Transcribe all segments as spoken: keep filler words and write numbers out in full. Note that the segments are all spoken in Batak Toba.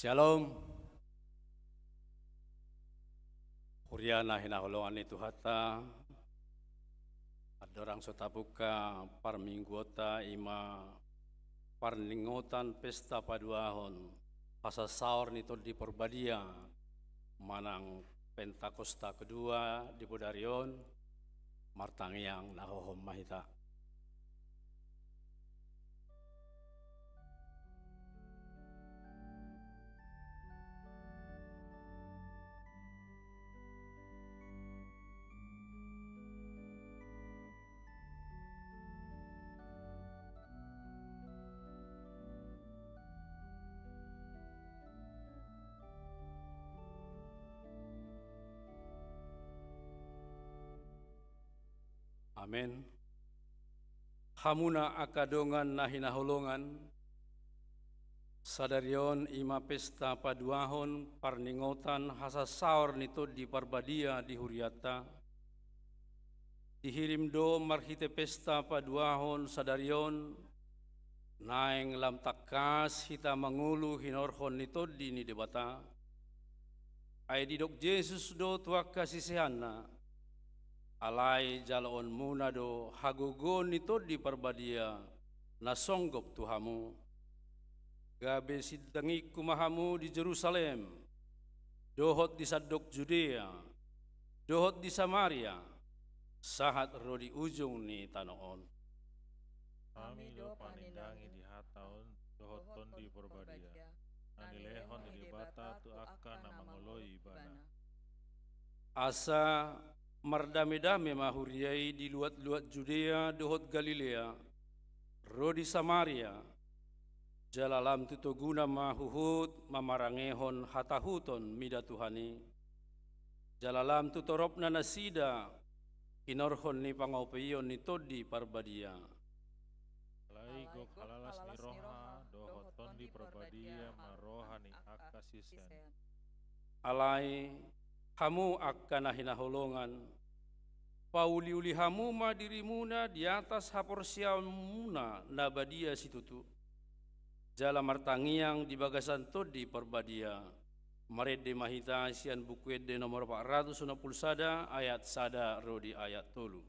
Syalom. Huria na hinaholongan ni Tuhanta, andorang so tapungka parmingguonta, i ma parningotan pesta paduahon hasasaor ni Tondi Parbadia manang Pentakosta kedua di podari on, martangiang na hohom ma hita. Amen. Hamuna angka dongan na hinaholongan, sadari on i ma pesta paduahon parningotan hasasaor ni Tondi Parbadia di hurianta. Dihirim do marhite pesta paduahon sadari on, naeng lam tangkas hita mangolu hinorhon ni Tondi ni Debata. Ai didok Jesus do tu angka siseanna: Alai jaloonmuna do hagogoon ni Tondi Parbadia na songgop tu hamu. Gabe sitangihon ma hamu di Jerusalem, dohot di sandok Judea, dohot di Samaria, sahat ro di ujung ni tano on. Hami do panindangi di hata on dohot Tondi Parbadia na nilehon ni Debata tu angka na mangoloi Ibana. Asa mardamedame ma huria i di luatluat Judea dohot Galilea, ro di Samaria, jala lam tu toguna ma huhut mamarangehon hatahuton mida Tuhan i. Jala lam tu toropna nasida hinorhon ni pangapaion ni Tondi Parbadia. Alai gok halalas ni roha dohot Tondi Parbadia ma roha ni angka sisean. Alai hamu angka na hinaholongan, pauliuli hamu ma dirimuna di atas haporseaonmuna na badia situtu, jala martangiang di bagasan Tondi Parbadia. Marende ma hita sian Buku Ende nomor empat ratus enam puluh sada, ayat sada ro di ayat tolu.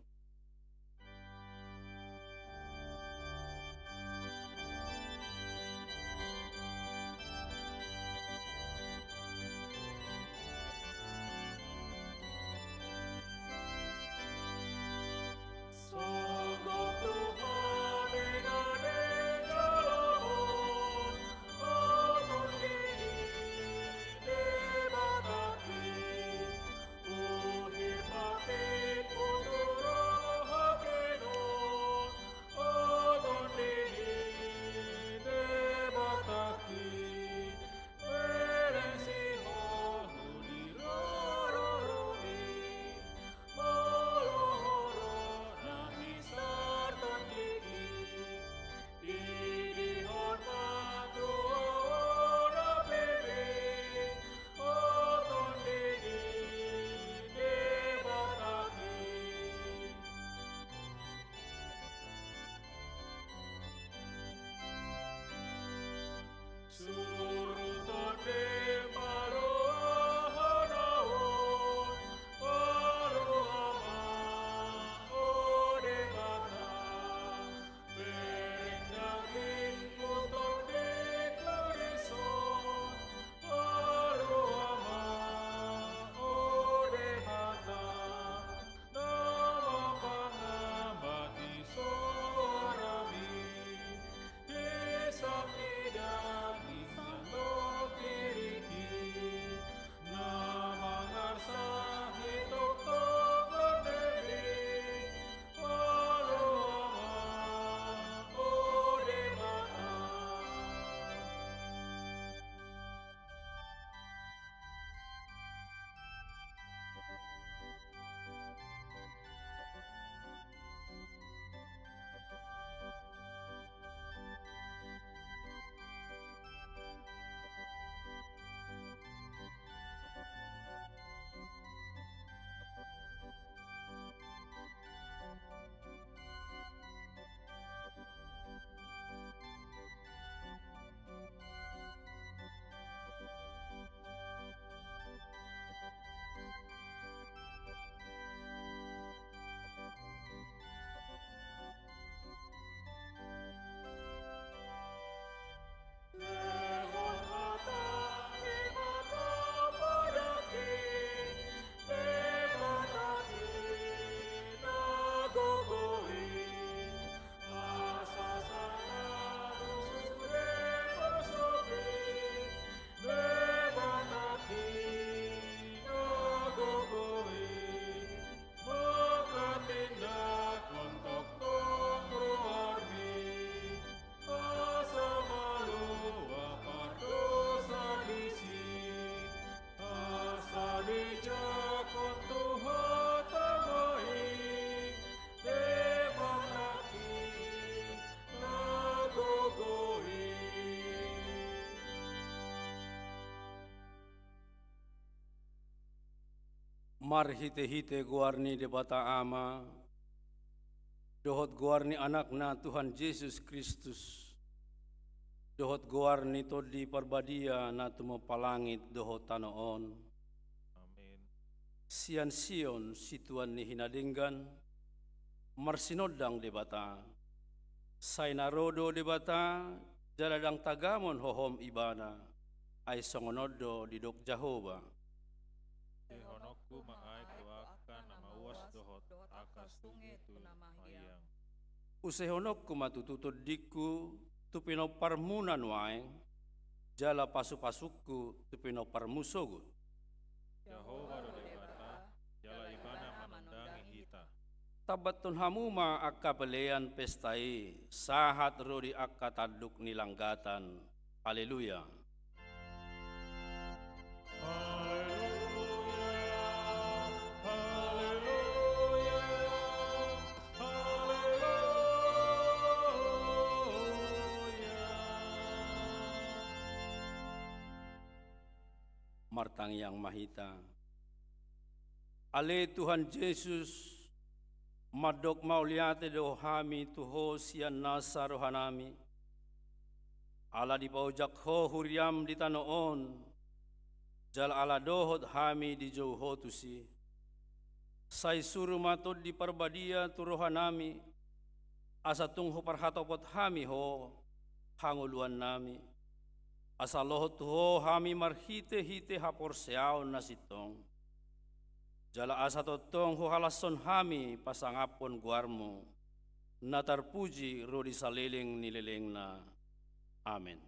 Marhite-hite goar ni Debata Ama, dohot goar ni Anakna Tuhan Jesus Kristus, dohot goar ni Tondi Parbadia na tumompa langit dohot tano on. Amin. Sian Sion, situan ni hinadenggan, marsinondang Debata. Sai na ro do Debata, jala ndang tagamon hohom Ibana, ai songon on do didok Jahowa. Usehononku ma aek tu angka na mauas dohot angka sunge tu na mahiang. Usehononku ma tutu tondingku tu pinomparmuna nuaeng, jala pasu-pasungku tu pinomparmu sogot. Jahowa do Debata, jala Ibana manondangi hita. Tambathon hamu ma angka pelean pesta i, sahat ro di angka tanduk ni langgatan. Haleluya. Haleluya, haleluya, haleluya. Martangiang ma hita. Ale Tuhan Jesus, mandok mauliate do hami tu Ho sian nasa rohanami. Ala dipaojak Ho huriam di tano on, jala ala dohot hami dijou Ho tusi. Sai suru ma Tondi Parbadia tu rohanami, asa tung huparhatopot hami Ho, hangoluannami. Asa lohot tu Ho hami marhite-hite haporseaon na sintong. Jala asa tongtong huhalashon hami pasangaphon goarmu, na tarpuji ro di saleleng ni lelengna. Amen.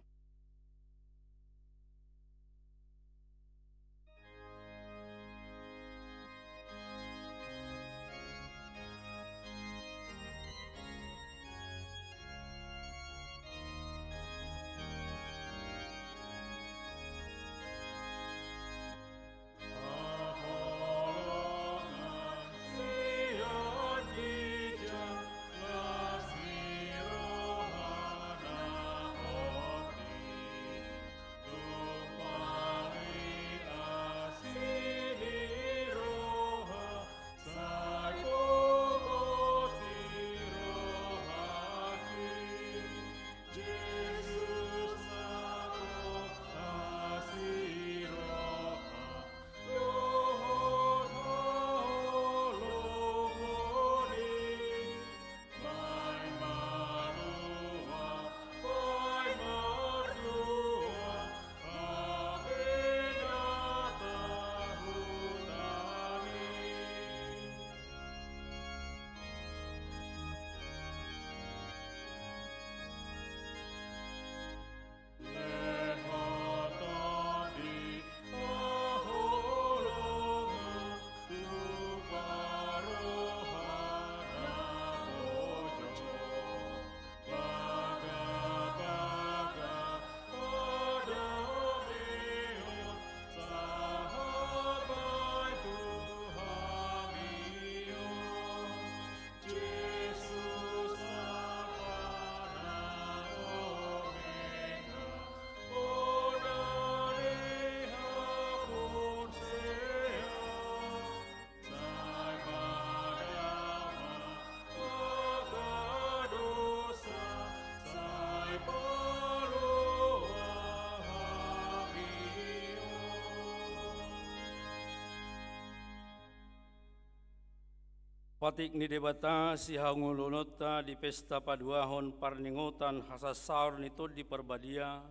Patik ni Debata sihangoluhononta di pesta paduahon parningotan hasasaor ni Tondi Parbadia,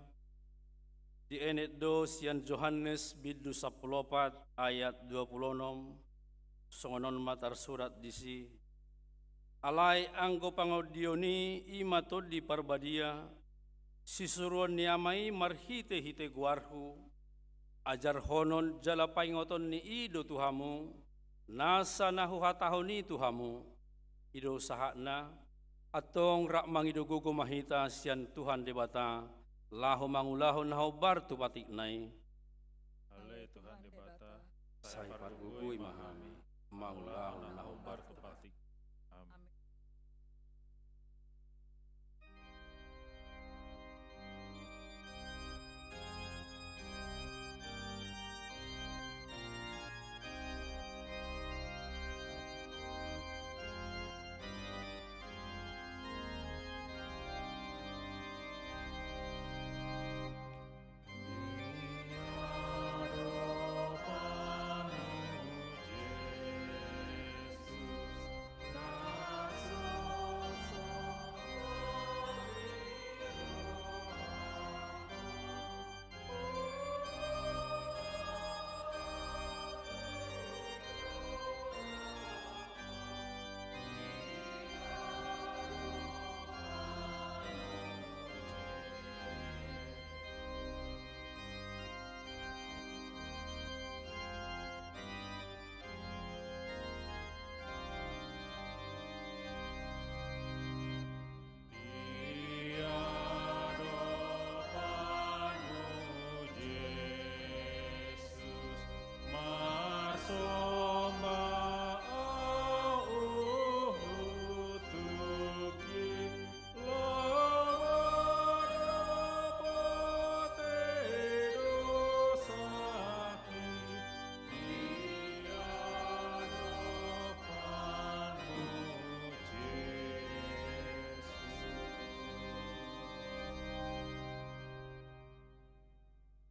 dienet do sian Johannes bindu sampulu opat ayat dua pulu onom, songon on ma tarsurat disi. Alai anggo pangondion i, i ma Tondi Parbadia, sisuruon ni Ama i marhite-hite goarhu, ajarhonon jala paingoton ni i do tu hamu, nasa na huhatahon i tu hamu. I do sahatna, antong rap mangido gogo ma hita sian Tuhan Debata, laho mangulahon na hombar tu patikna i. Ale Tuhan Debata, sai pargogoi ma hami, mangulahon na hombar tu patik. Amin.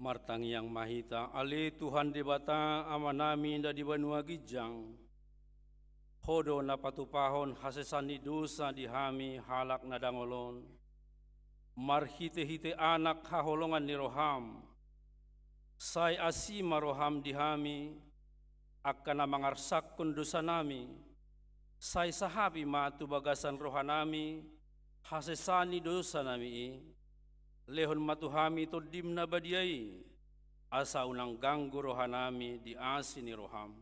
Martangiang ma hita. Ale Tuhan Debata, Amanami na di banua ginjang, Ho do na patupahon hasesaan ni dosa di hami halak na dangol on, marhitehite Anak haholongan ni roham. Sai asi ma roham di hami, angka na mangarsakkon dosanami. Sai sahapi ma tu bagasan rohanami hasesaan ni dosanami i. Lehon ma tu hami Tondim na badia i, asa unang ganggu rohanami di asi ni roham.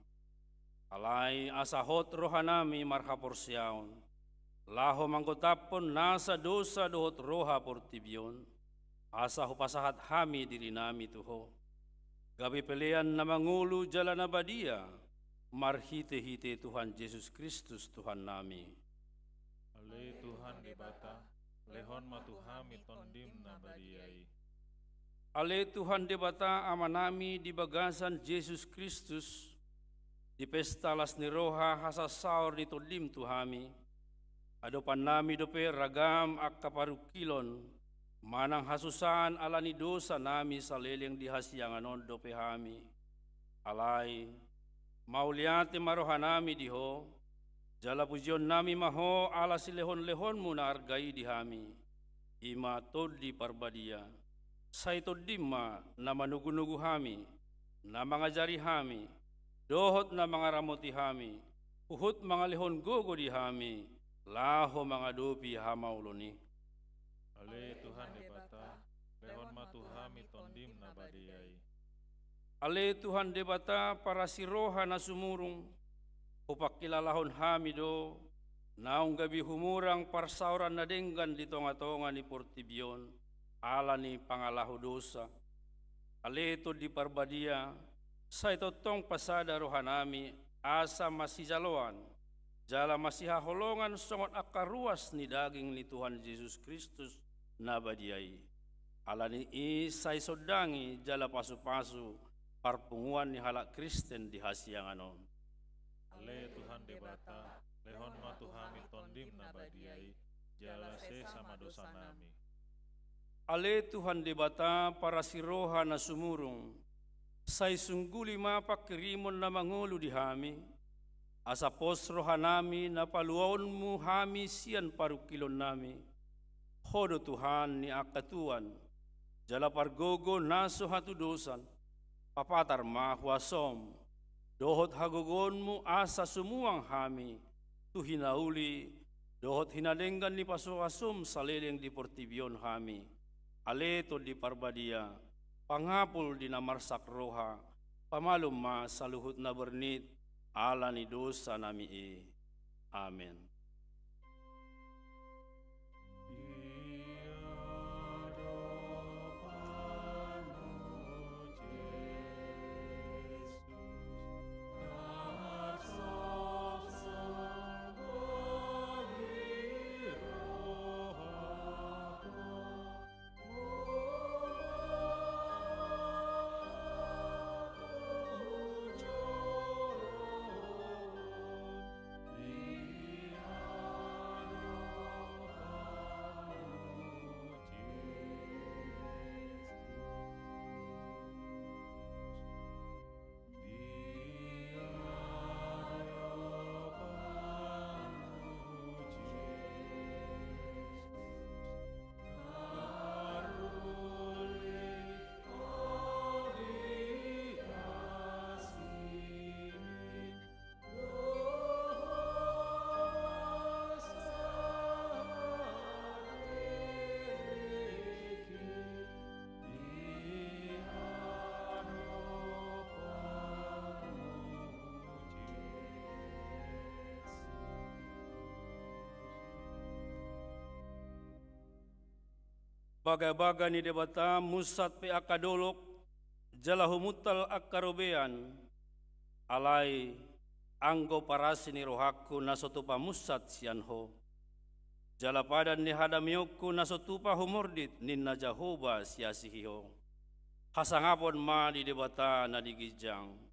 Alai asa hot rohanami marhaporseaon, laho manggotaphon nasa dosa dohot roha portibi on, asa hupasahat hami dirinami tu Ho, gabe pelean na mangolu jala na badia, marhitehite Tuhan Jesus Kristus Tuhannami. Ale Tuhan Debata, lehon ma tu hami Tondim na badia i. Ale Tuhan Debata, Amanami, di bagasan Jesus Kristus, di pesta las ni roha hasasaor ni Tondim tu hami, adopannami dope ragam angka parungkilon manang hasusaan ala ni dosanami saleleng di hasiangan on dope hami. Alai mauliate ma rohanami di Ho, jala pujionnami ma Ho ala silehonlehonmu na arga i di hami, i ma Tondi Parbadia. Sai Tondim ma na manugunugu hami, na mangajari hami, dohot na mangaramoti hami, huhut mangalehon gogo di hami laho mangadopi hamaolon i. Ale Tuhan Debata, lehon ma tu hami Tondim na badia i. Ale Tuhan Debata, parasi roha na sumurung, hupangkilalahon hami do naung gabe humurang parsaoran na denggan di tongatonga ni portibi on ala ni pangalaho dosa. Ale Tondi Parbadia, sai tongtong pasada rohanami asa masijaloan jala masihaholongan songon angka ruas ni daging ni Tuhan Jesus Kristus na badia i. Ala ni i sai sondangi jala pasupasu parpunguan ni halak Kristen di hasiangan on. Ale Tuhan Debata, lehon ma tu hami Tondim na badia i, jala sesa ma dosanami. Ale Tuhan Debata, parasi roha na sumurung, sai sungguli ma panghirimon na mangolu di hami, asa pos rohanami na paluaonmu hami sian parungkilonnami. Ho do Tuhan ni angka tuan, jala pargogo na so hatudosan. Papatar ma huasom dohot hagogoonmu asa sumuang hami tu hinauli dohot hinadenggan ni pasupasom saleleng di portibi on hami. Ale Tondi Parbadia, pangapul di na marsak roha, pamalum ma saluhut na bernit ala ni dosanami i. Amen. Bagabaga ni Debata, munsat pe angka dolok, jala humuntal angka robean. Alai anggo parasi ni rohangku na so tupa munsat sian Ho, jala padan ni hadameonku na so tupa humordit, ninna Jahowa siasihi Ho. Hasangapon ma di Debata na di ginjang.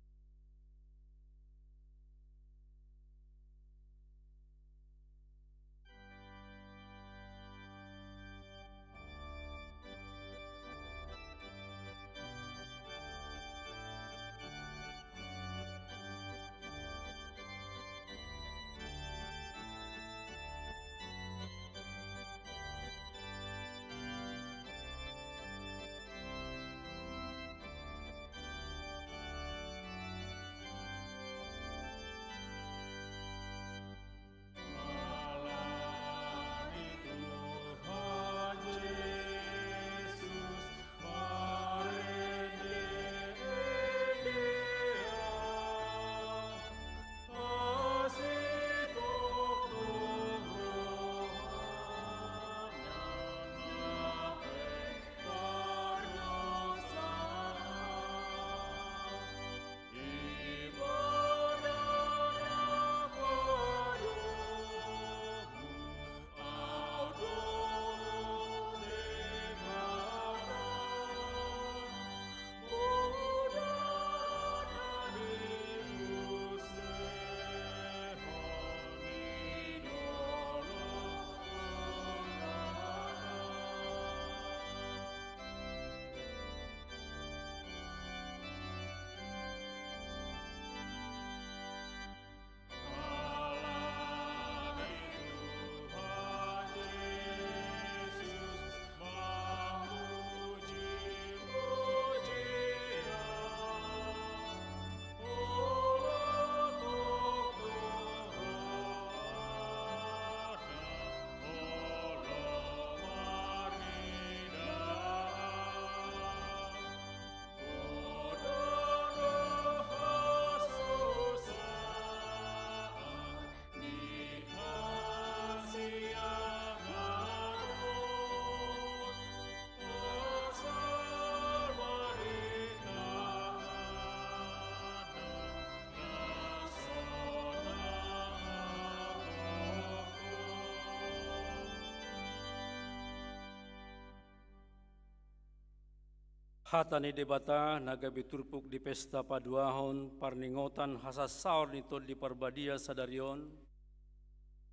Hata ni Debata na gabe turpuk di pesta paduahon parningotan hasasaor ni Tondi Parbadia sadari on,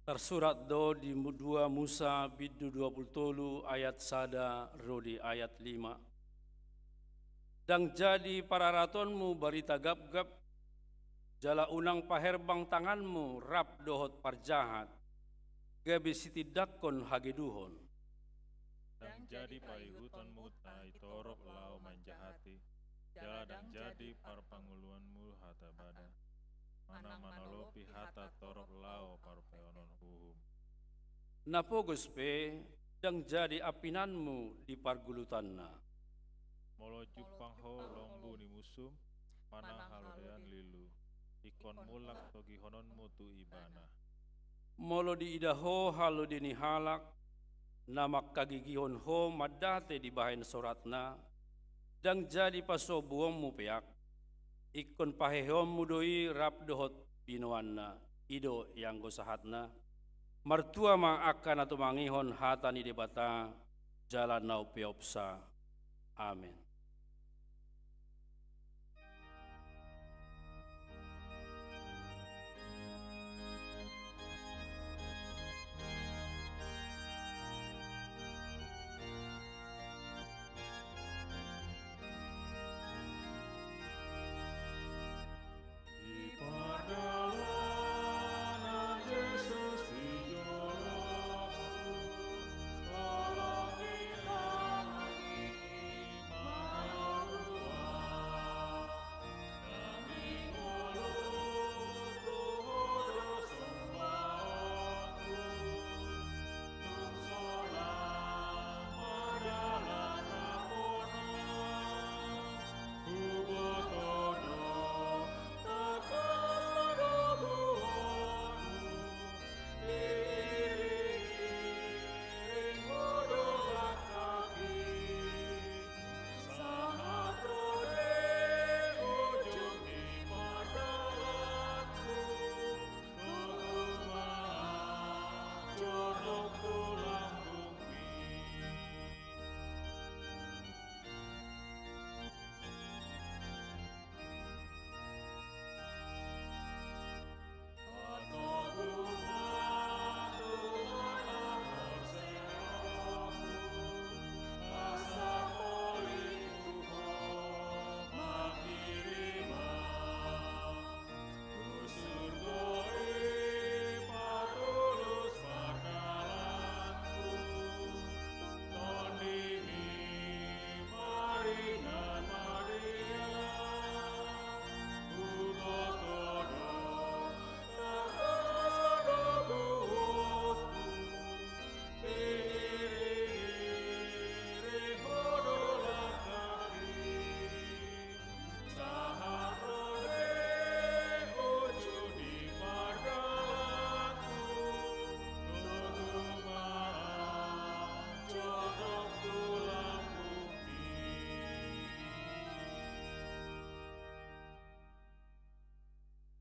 tarsurat do di mu-, dua Musa bindu dua pulu tolu ayat sada ro di ayat lima. Ndang jadi pararatonmu barita gapgap, jala unang paherbang tanganmu rap dohot parjahat, gabe sitindangkon hageduhon. Ndang jadi paihutonmu tai torop laho manjahati, jala ndang jadi parpangoluonmu hata bada, manang manolopi hata torop laho parpeonon uhum. Na pogos pe, ndang jadi ampinanmu di pargulutanna. Molo jumpang ho lombu ni musum, manang halodean lilu, ingkon mulak togihononmu tu ibana. Molo diida ho halode ni halak, na mangkagigihon ho mandate dibahen soratna, ndang jadi pasombuonmu peak, ingkon paheheonmu do i rap dohot binoanna, i do ianggo sahatna. Martua ma angka na tumangihon hata ni Debata, jala na umpeopsa. Amen.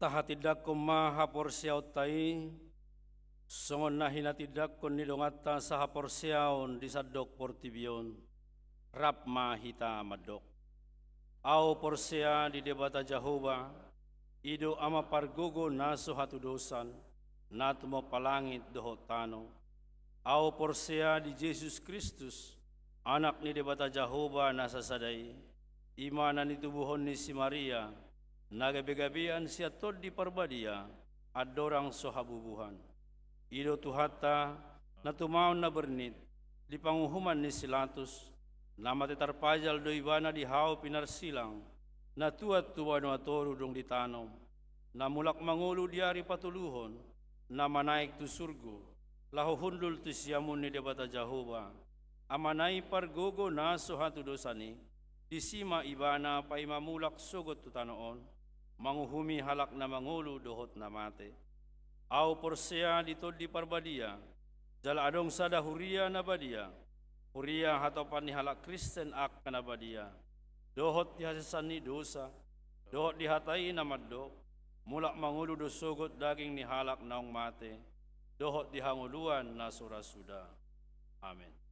Tahatindangkon ma haporseaonta i, songon na hinatindangkon ni donganta sahaporseaon di sandok portibi on. Rap ma hita mandok. Ahu porsea di Debata Jahowa, i do Ama pargogo na so hatudosan, na tumompa langit dohot tano. Ahu porsea di Jesus Kristus, Anak ni Debata Jahowa na sasada i, i ma na nitubuhon ni si Maria, na gabegabean sian Tondi Parbadia, andorang so habubuhan. I do Tuhanta, na tumaon na bernit, di panguhuman ni si Latus, na mate tarpajal do Ibana di hau pinarsilang, na tuat tu banua toru dung ditanom, na mulak mangolu di ari patoluhon, na manaek tu surgo, laho hundul tu siamun ni Debata Jahowa, Amana i pargogo na so hatudosan i, disi ma Ibana paima mulak sogot tu tano on, manguhumi halak na mangolu dohot na mate. Ahu porsea di Tondi Parbadia, jala adong sada huria na badia, huria hatopan ni halak Kristen angka na badia, dohot di hasesaan ni dosa, dohot di hata i na mandok, mulak mangolu do sogot daging ni halak naung mate, dohot di hangoluan na so ra suda. Amen.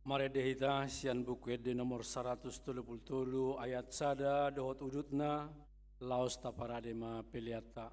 Marende hita sian Buku Ende nomor saratus tolu pulu tolu ayat sada dohot udutna, laos taparade ma peleanta.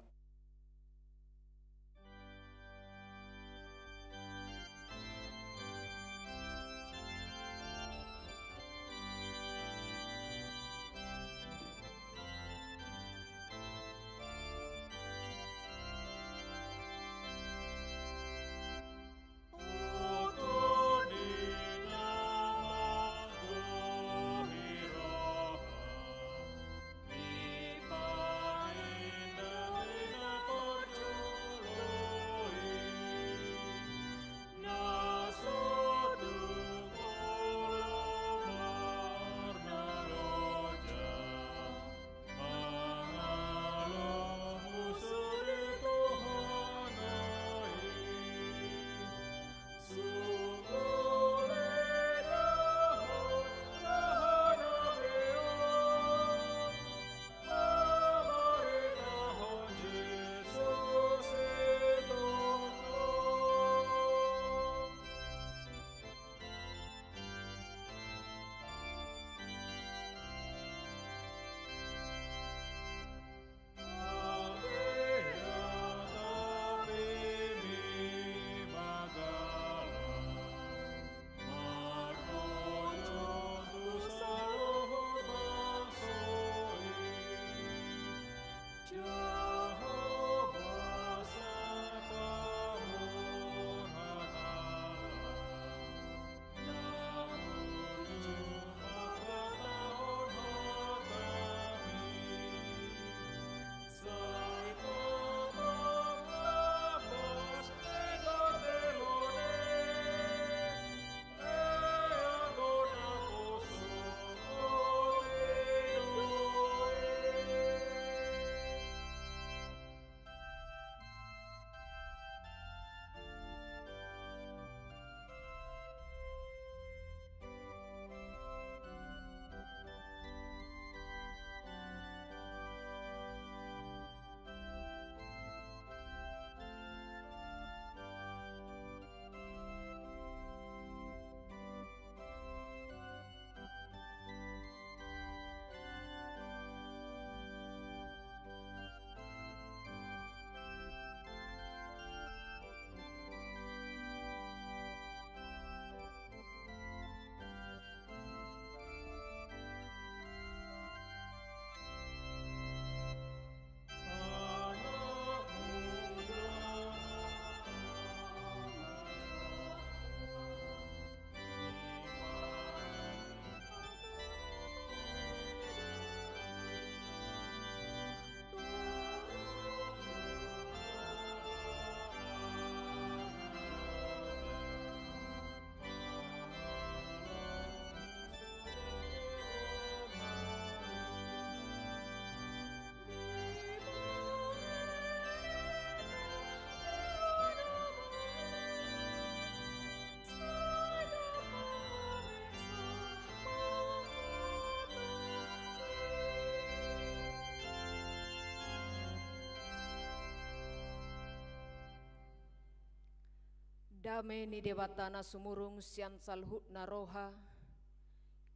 Dame ni Debata na sumurung sian saluhutna roha,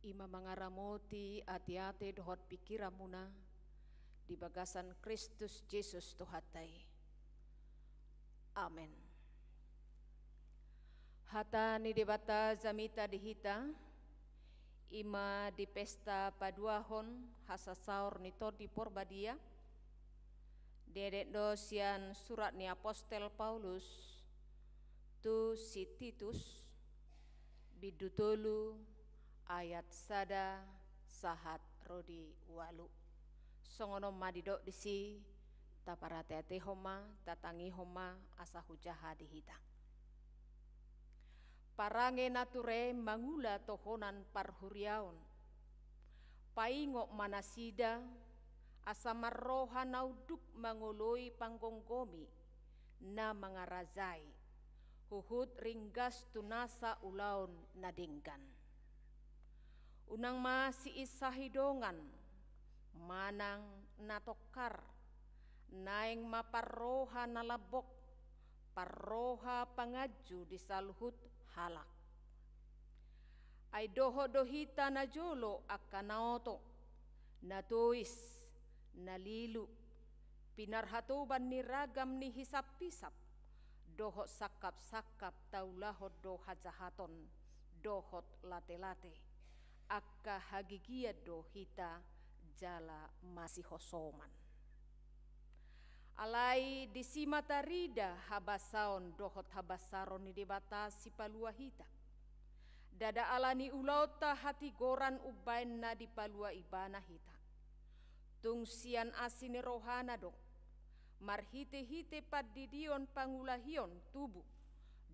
i ma mangaramoti ateate dohot pingkiranmuna di bagasan Kristus Jesus Tuhanta i. Amen. Hata ni Debata jamita di hita, i ma di pesta paduahon hasasaor ni Tondi Porbadia, didok do sian surat ni apostel Paulus tu si Titus, bindu tolu ayat sada sahat ro di ualu. Songon on ma didok disi, taparateatehon ma, tatangihon ma, asa hujaha di hita. Parange na ture mangula tohonan parhuriaon. Paingot ma nasida, asa marroha na unduk mangoloi panggomgomi na mangarajai, huhut ringgas tu nasa ulaon na denggan. Unang ma siisahi dongan, manang na tongkar, naeng ma parroha na lambok, parroha panganju di saluhut halak. Ai dohot do hita najolo angka na oto, na tois, na lilu, pinarhatoban ni ragam ni hisaphisap, dohot sangkapsangkap taulahon do hajahaton, dohot latelate, angka hagigian do hita jala masihosoman. Alai disi ma tarida habasaon dohot habasaron ni Debata Sipalua hita. Ndada ala ni ulaonta hatigoran umbaen na dipalua Ibana hita. Tung sian asi ni rohana do, marhitehite pandidion pangulahion tubu,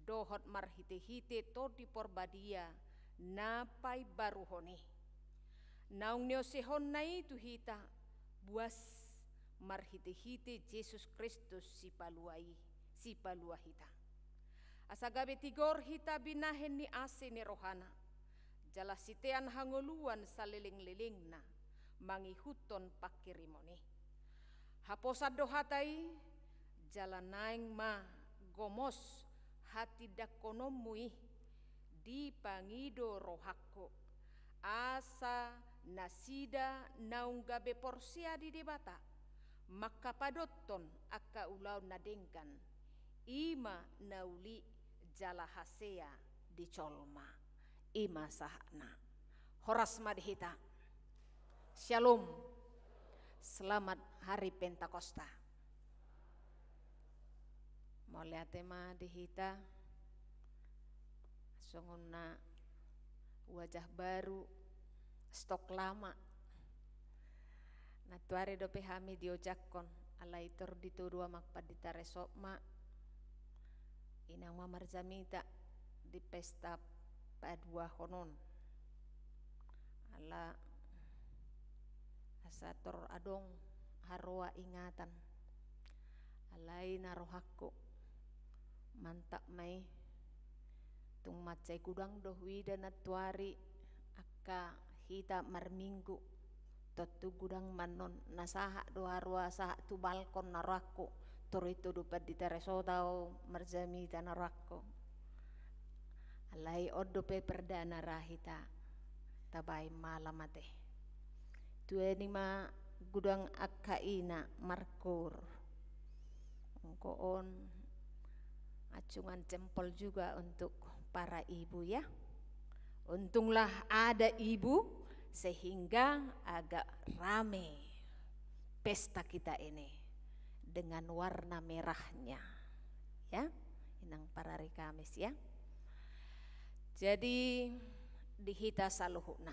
dohot marhitehite Tondi Porbadia na paimbaruhon i. Naung niosehonna i tu hita, buas marhitehite Jesus Kristus Sipalua i, Sipalua hita. Asa gabe tigor hita binahen ni asi ni rohana, jala sitean hangoluan salelenglelengna, mangihuthon panghirimon i. Haposan do hata i, jala naeng ma gomos hatindangkononmu i, dipangido rohangku, asa nasida naung gabe porsea di Debata, mangkapadothon angka ulaon na denggan, i ma na uli jala hasea di jolma. I ma sahatna. Horas ma di hita. Syalom. Selamat Hari Pentakosta. Mauliate ma di hita. Songon na wajah baru, stok lama. Nantuari dope hami diojakhon, alai tor ditodo Amang Pandita Resort ma, inang ma marjamita di pesta paduahon on. Ala asa tor adong haroa ingatan. Alai na rohangku, mantap ma i. Tung mansai godang do huida nantuari angka hita marminggu. Tontu godang ma annon, na sahat do haroa sahat tu balkon na rohangku. Tor ditodo Pandita Resort au marjamita na rohangku. Alai on dope perdana ra hita tabaen malam ate. Tua ni ma godang angka ina markoor. Anggo on acungan jempol juga untuk para ibu ya. Untunglah ada ibu sehingga agak rame pesta kita ini dengan warna merahnya. Ya, inang parari Kamis ya. Jadi di hita saluhutna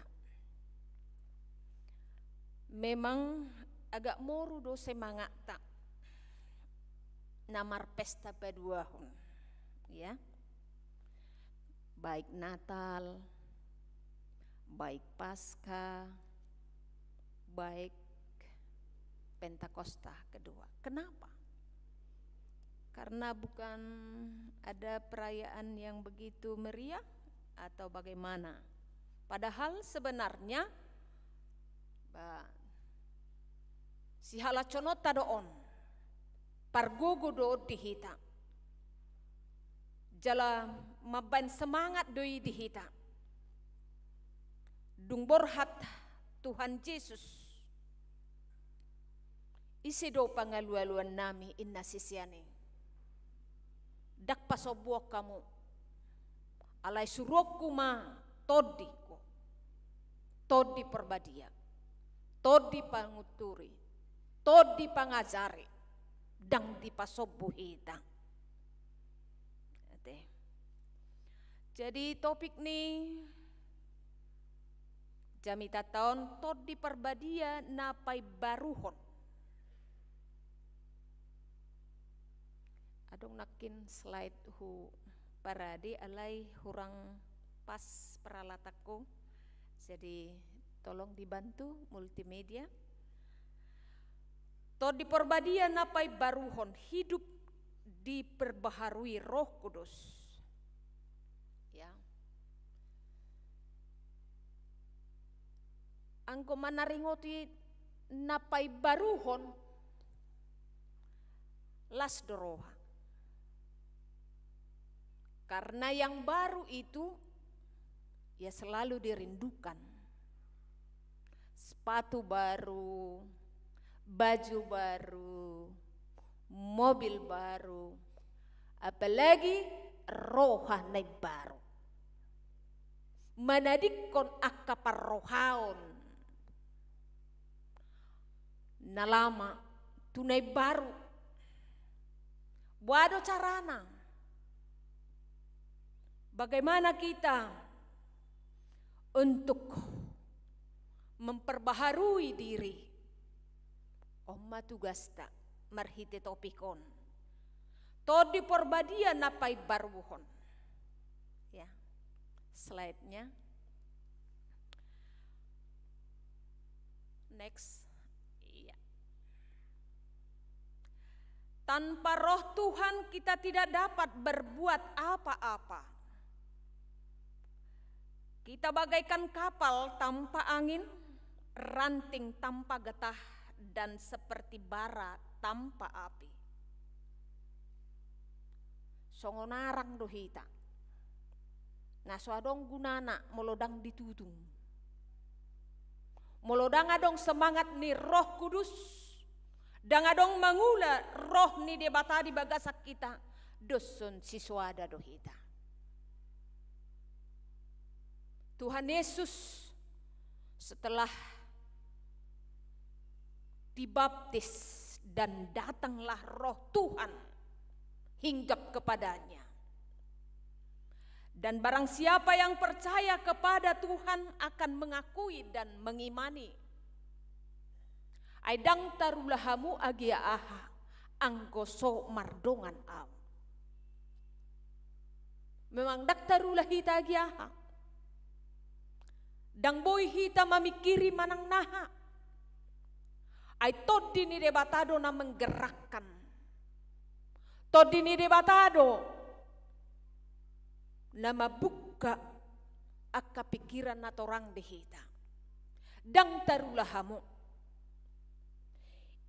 memang agak moru do semangatta na marpesta paduahon, ya. Baik Natal, baik Paskah, baik Pentakosta kedua. Kenapa? Karena bukan ada perayaan yang begitu meriah atau bagaimana. Padahal sebenarnya, ba, sihalashononta do on, pargogo do on di hita. Jala mambaen semangat do i di hita. Dung borhat Tuhan Jesus, ise do pangalualuan nami, inna sisean i. Ndang pasombuon hamu. Alai suruonku ma tondingku. Tondi Porbadia. Tondi pangunturi. Tondi pangajari. Ndang dipasombu hita. Ate. Jadi topik ni jamitanta on Tondi Porbadia na paimbaruhon. Adong nangkin slide huparade alai hurang pas peralatanku. Jadi tolong dibantu multimedia. Tondi Porbadia na paimbaruhon, hidup diperbaharui Roh Kudus. Ya. Anggo manaringoti na paimbaruhon, las do roha. Karena yang baru itu ya selalu dirindukan. Sepatu baru, baju baru, mobil baru, apalagi roha na imbaru. Manadingkon angka parrohaon na lama tu na imbaru. Boha do carana? Bagaimana kita untuk memperbaharui diri? On ma tugasta marhite topik on. Tondi Porbadia na paimbaruhon. Ya. Slide-nya. Next. Iya. Tanpa Roh Tuhan, kita tidak dapat berbuat apa-apa. Kita bagaikan kapal tanpa angin, ranting tanpa getah, dan seperti bara tanpa api. Songon arang do hita na so adong gunana molo ndang ditutung. Molo ndang adong semangat ni Roh Kudus, ndang adong mangula Roh ni Debata di bagasan hita, dos songon sisoada do hita. Tuhan Yesus setelah dibaptis dan datanglah Roh Tuhan hinggap kepadanya. Dan barang siapa yang percaya kepada Tuhan akan mengakui dan mengimani. Ai ndang tarula hamu agia aha, anggo so mardongan Ahu. Memang ndang tarula hita agia aha. Ndang boi hita mamingkiri manang naha. Ai Tondi ni Debata do na menggerakkan. Tondi ni Debata do na mambuka angka pingkiran na torang di hita. Ndang tarula hamu.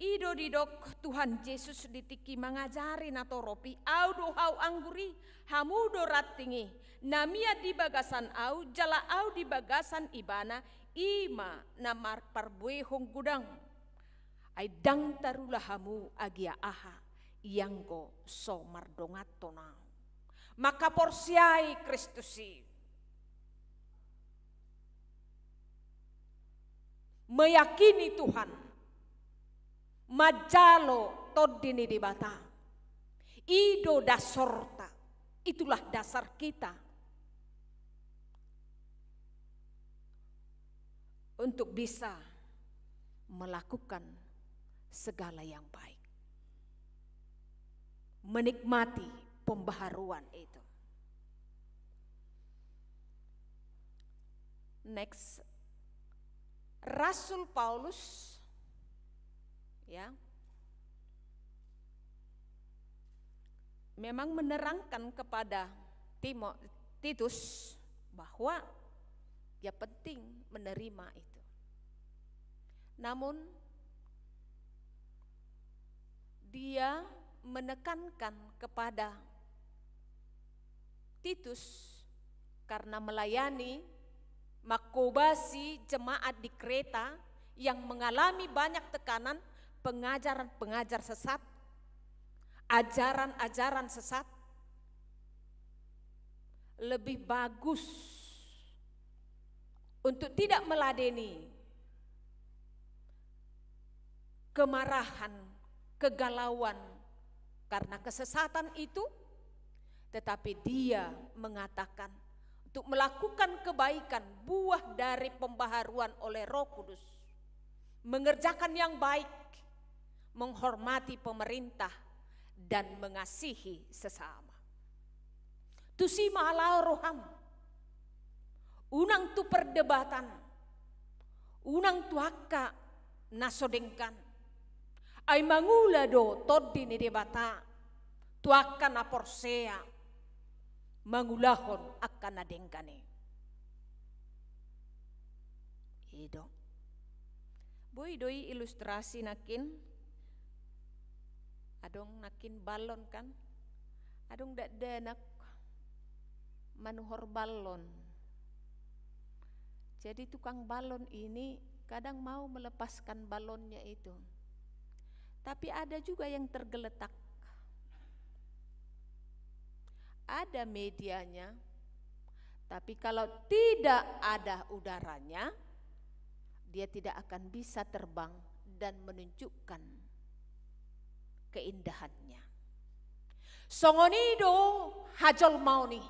I do didok Tuhan Jesus di tingki mangajari natorop i, Ahu do hau anggur i, hamu do ranting i. Na mian di bagasan Ahu, jala Ahu di bagasan ibana, i ma na marparbuehon godang. Ai ndang tarula hamu agia aha, ianggo so mardonganhon Ahu. Mangkaporseai Kristus i. Meyakini Tuhan, manjalo Tondi ni Debata. I do dasorta, itulah dasar kita untuk bisa melakukan segala yang baik. Menikmati pembaharuan itu. Next. Rasul Paulus, ya, memang menerangkan kepada Timo-, Titus bahwa ya penting menerima itu. Namun, dia menekankan kepada Titus karena melayani, mangkobasi jemaat di Kreta yang mengalami banyak tekanan pengajaran-pengajar sesat, ajaran-ajaran sesat, lebih bagus untuk tidak meladeni kemarahan, kegalauan karena kesesatan itu, tetapi dia mengatakan untuk melakukan kebaikan, buah dari pembaharuan oleh Roh Kudus, mengerjakan yang baik, menghormati pemerintah, dan mengasihi sesama. Tusi ma laho roham. Unang tu perdebatan. Unang tu angka na so denggan. Ai mangula do Tondi ni Debata tu angka na porsea mangulahon angka na denggan i. I do. Boi do i ilustrasi nangkin. Adong nangkin balon kan. Adong dakdanak manuhor balon. Jadi tukang balon ini kadang mau melepaskan balonnya itu. Tapi ada juga yang tergeletak. Ada medianya, tapi kalau tidak ada udaranya, dia tidak akan bisa terbang dan menunjukkan keindahannya. Songon i do hajolmaon i.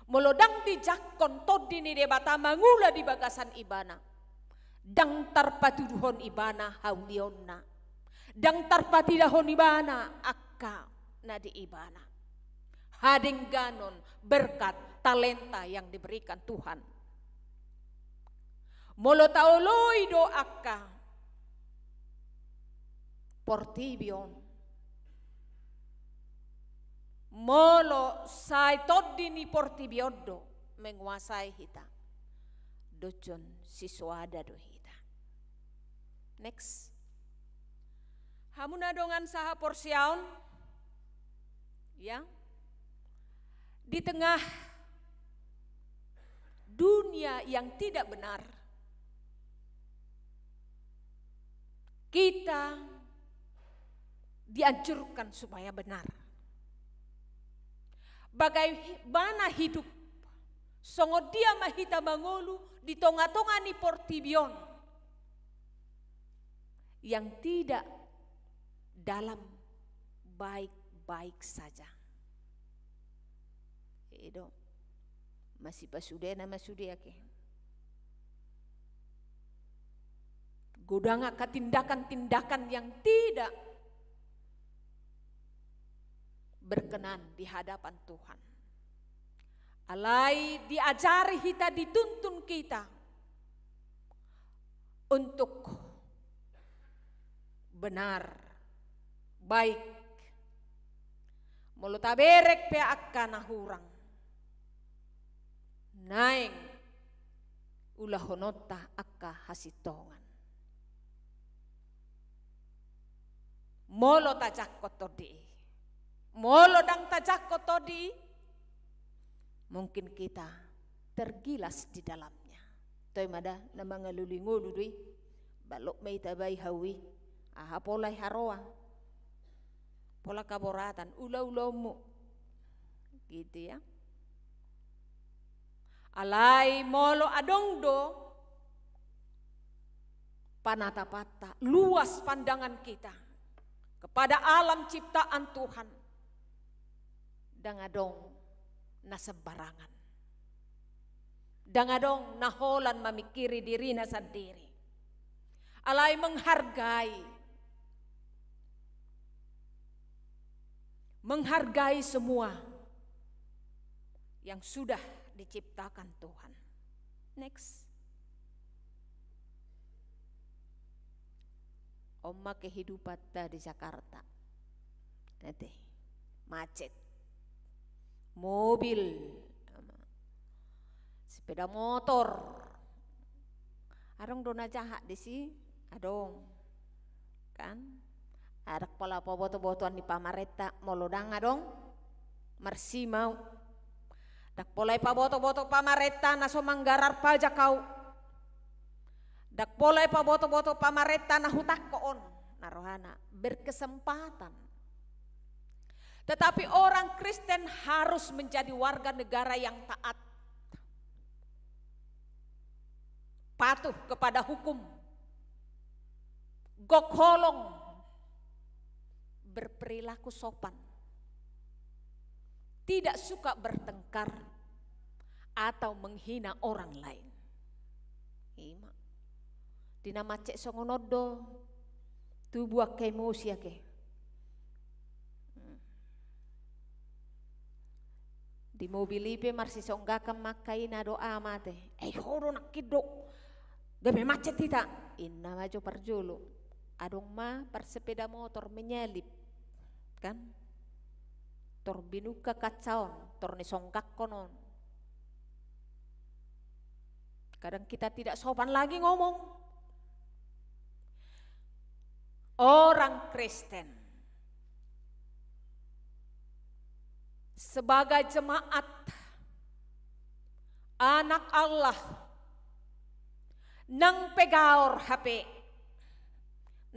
Molo ndang dijangkon Tondi ni Debata mangula di bagasan ibana, ndang tarpatuduhon ibana haulionna, ndang tarpatidahon ibana angka na di ibana, hadengganon, berkat, talenta yang diberikan Tuhan. Molo taoloi do angka portibi on, molo sai tondi ni portibi on do menguasai hita, dohot sisoada do hita. Next. Hamu na dongan sahaporseaon, ya, di tengah dunia yang tidak benar, kita dianjurkan supaya benar. Bagaimana hidup, songon dia ma hita mangolu di tonga-tonga ni portibi on yang tidak dalam baik-baik saja. I do, masipasudena ma sude ake. Godang angka tindakan-tindakan yang tidak berkenan di hadapan Tuhan. Alai diajari hita, dituntun kita untuk benar, baik. Molo tabereng pe angka na hurang, naeng ulahononta angka hasintongan. Molo tajangkon tondi i, molo ndang tajangkon tondi i, mungkin kita tergilas di dalamnya. Toe ma da na mangalului ngolu do i, balok ma i tabai hau i, aha pola i haroa, pola kaboratan, ulaulaonmu. Gitu ya. Alai molo adong do panatapanta, luas pandangan kita kepada alam ciptaan Tuhan, ndang adong na sembarangan. Ndang adong na holan mamingkiri dirina sandiri. Alai menghargai, menghargai semua yang sudah diciptakan Tuhan. Next. On ma kehidupanta di Jakarta. Ate, macet. Mobil, sepeda motor. Adong do na jahat disi, adong. Kan? Ndang pola pabotobotoan ni pamarenta, molo ndang adong marsimau. Ndang pola ipabotoboto pamarenta na so manggarar pajak au. Ndang pola ipabotoboto pamarenta na hutangko on, na rohana berkesempatan. Tetapi orang Kristen harus menjadi warga negara yang taat, patuh kepada hukum, gok holong, berperilaku sopan, tidak suka bertengkar atau menghina orang lain. I ma. Di na macet songon on do tubu angka emosi ake. Hmm. Di mobil i pe marsisonggakan ma angka i na doa ma ate. Eh, ho do nangkin do. Gabe macet hita. Inna ma jo parjolo. Adong ma parsepeda motor menyalip. Kan? Tor binungka kaca on, tor nisonggakkon on. Kadang kita tidak sopan lagi ngomong. Orang Kristen sebagai jemaat, anak Allah, Nang pe gaor hape,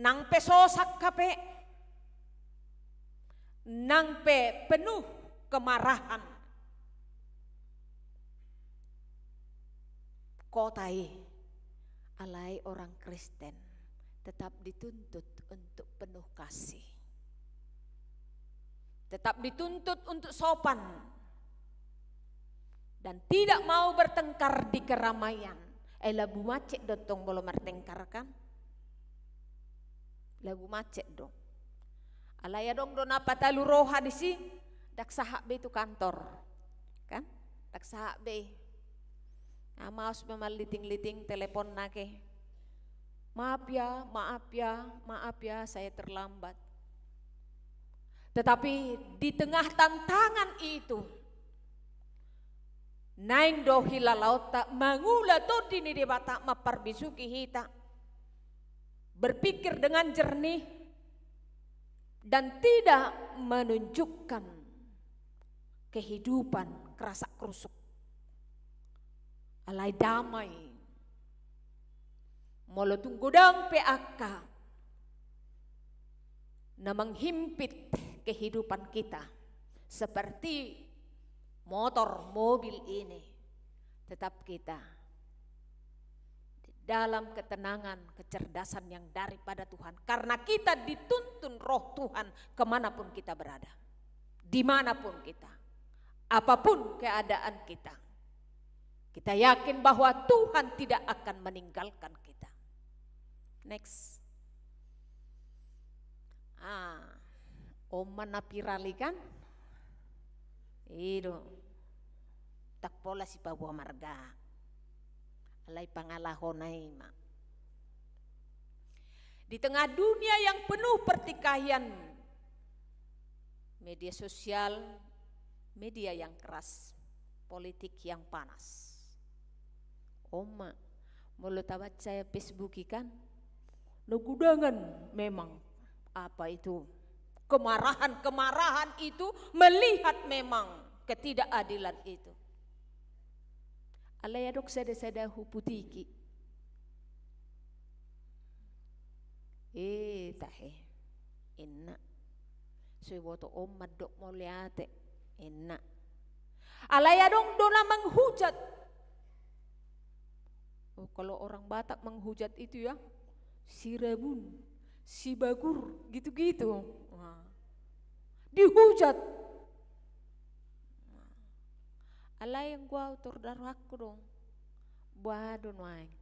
nang pe sosak hape, nang pe penuh kemarahan kota i, alai orang Kristen tetap dituntut untuk penuh kasih. Tetap dituntut untuk sopan dan tidak mau bertengkar di keramaian. Eh, labu macet do tong molo martengkar, kan? Labu macet do. Alai adong do na patalu roha disi, ndang sahat be tu kantor. Kan? Ndang sahat be. Amaos be manliting-liting telepon nake. "Maaf ya, maaf ya, maaf ya, saya terlambat." Tetapi di tengah tantangan itu, naeng do hilalaonta mangula Tondi ni Debata mambisuhi hita berpikir dengan jernih dan tidak menunjukkan kehidupan kerasak-kerusuk. Alai damai. Molo tung godang pe angka na menghimpit kehidupan kita, seperti motor, mobil ini, tetap kita di dalam ketenangan, kecerdasan yang daripada Tuhan. Karena kita dituntun Roh Tuhan kemanapun kita berada, dimanapun kita, apapun keadaan kita. Kita yakin bahwa Tuhan tidak akan meninggalkan kita. Next. Ah, on ma na viral i, kan? I do. Ndang pola sipaboa marga. Alai pangalahona i ma. Di tengah dunia yang penuh pertikaian, media sosial, media yang keras, politik yang panas. On ma, molo tabaca Facebook i, kan, na gudangan memang, apa itu, kemarahan-kemarahan itu, melihat memang ketidakadilan itu. Alai adong sada-sada huputiki. Eh, tahe. Inna. So iboto on mandok mauliate. Inna. Alai adong do na menghujat. Oh, kalau orang Batak menghujat itu ya, sirabun, sibagur, gitu-gitu. Nah. Dihujat. Alai anggo au tor darohanku do, boha do nuaeng.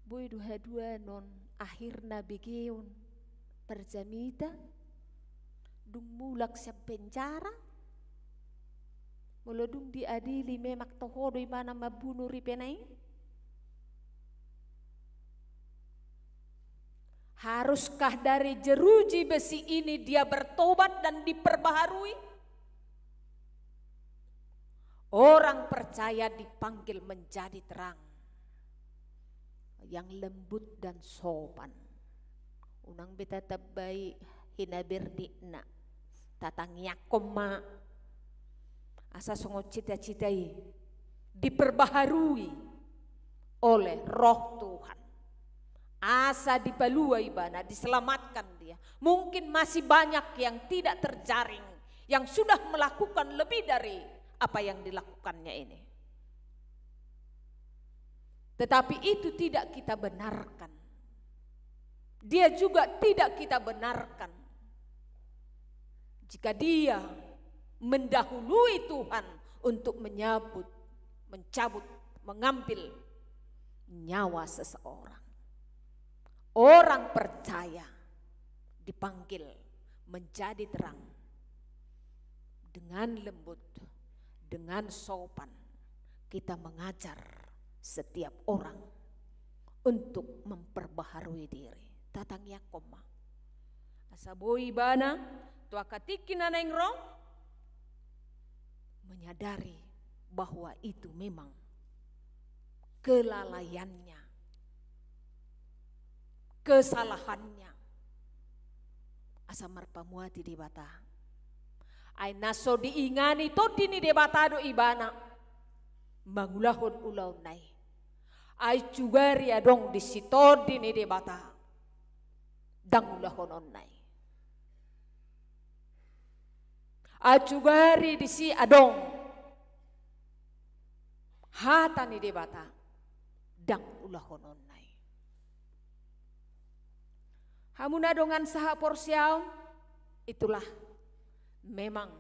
Boi do haduan on, akhirna begeon parjamita, dung mulak sian penjara. Molo dung diadili, memang toho do ibana mambunuh ripena i? Haruskah dari jeruji besi ini dia bertobat dan diperbaharui? Orang percaya dipanggil menjadi terang yang lembut dan sopan. Unang be tatambai hinabernikna. Tatangiangkon ma asa songon cita-cita i diperbaharui oleh Roh Tuhan. Asa dipalua ibana, diselamatkan dia. Mungkin masih banyak yang tidak terjaring, yang sudah melakukan lebih dari apa yang dilakukannya ini. Tetapi itu tidak kita benarkan. Dia juga tidak kita benarkan jika dia mendahului Tuhan untuk menyabut, mencabut, mengambil nyawa seseorang. Orang percaya dipanggil menjadi terang. Dengan lembut, dengan sopan, kita mengajar setiap orang untuk memperbaharui diri. Tatangiangkon ma. Asa boi ibana, tu angka tingki na naeng ro, menyadari bahwa itu memang kelalaiannya, kesalahannya. Asa marpamuati Debata. Ai na so diingani Tondi ni Debata do ibana mangulahon ulaonna i. Ai sugari adong disi Tondi ni Debata, ndang ulahononna i. Ai sugari disi adong hata ni Debata, ndang ulahononna i. Hamu na dongan sahaporseaon, itulah memang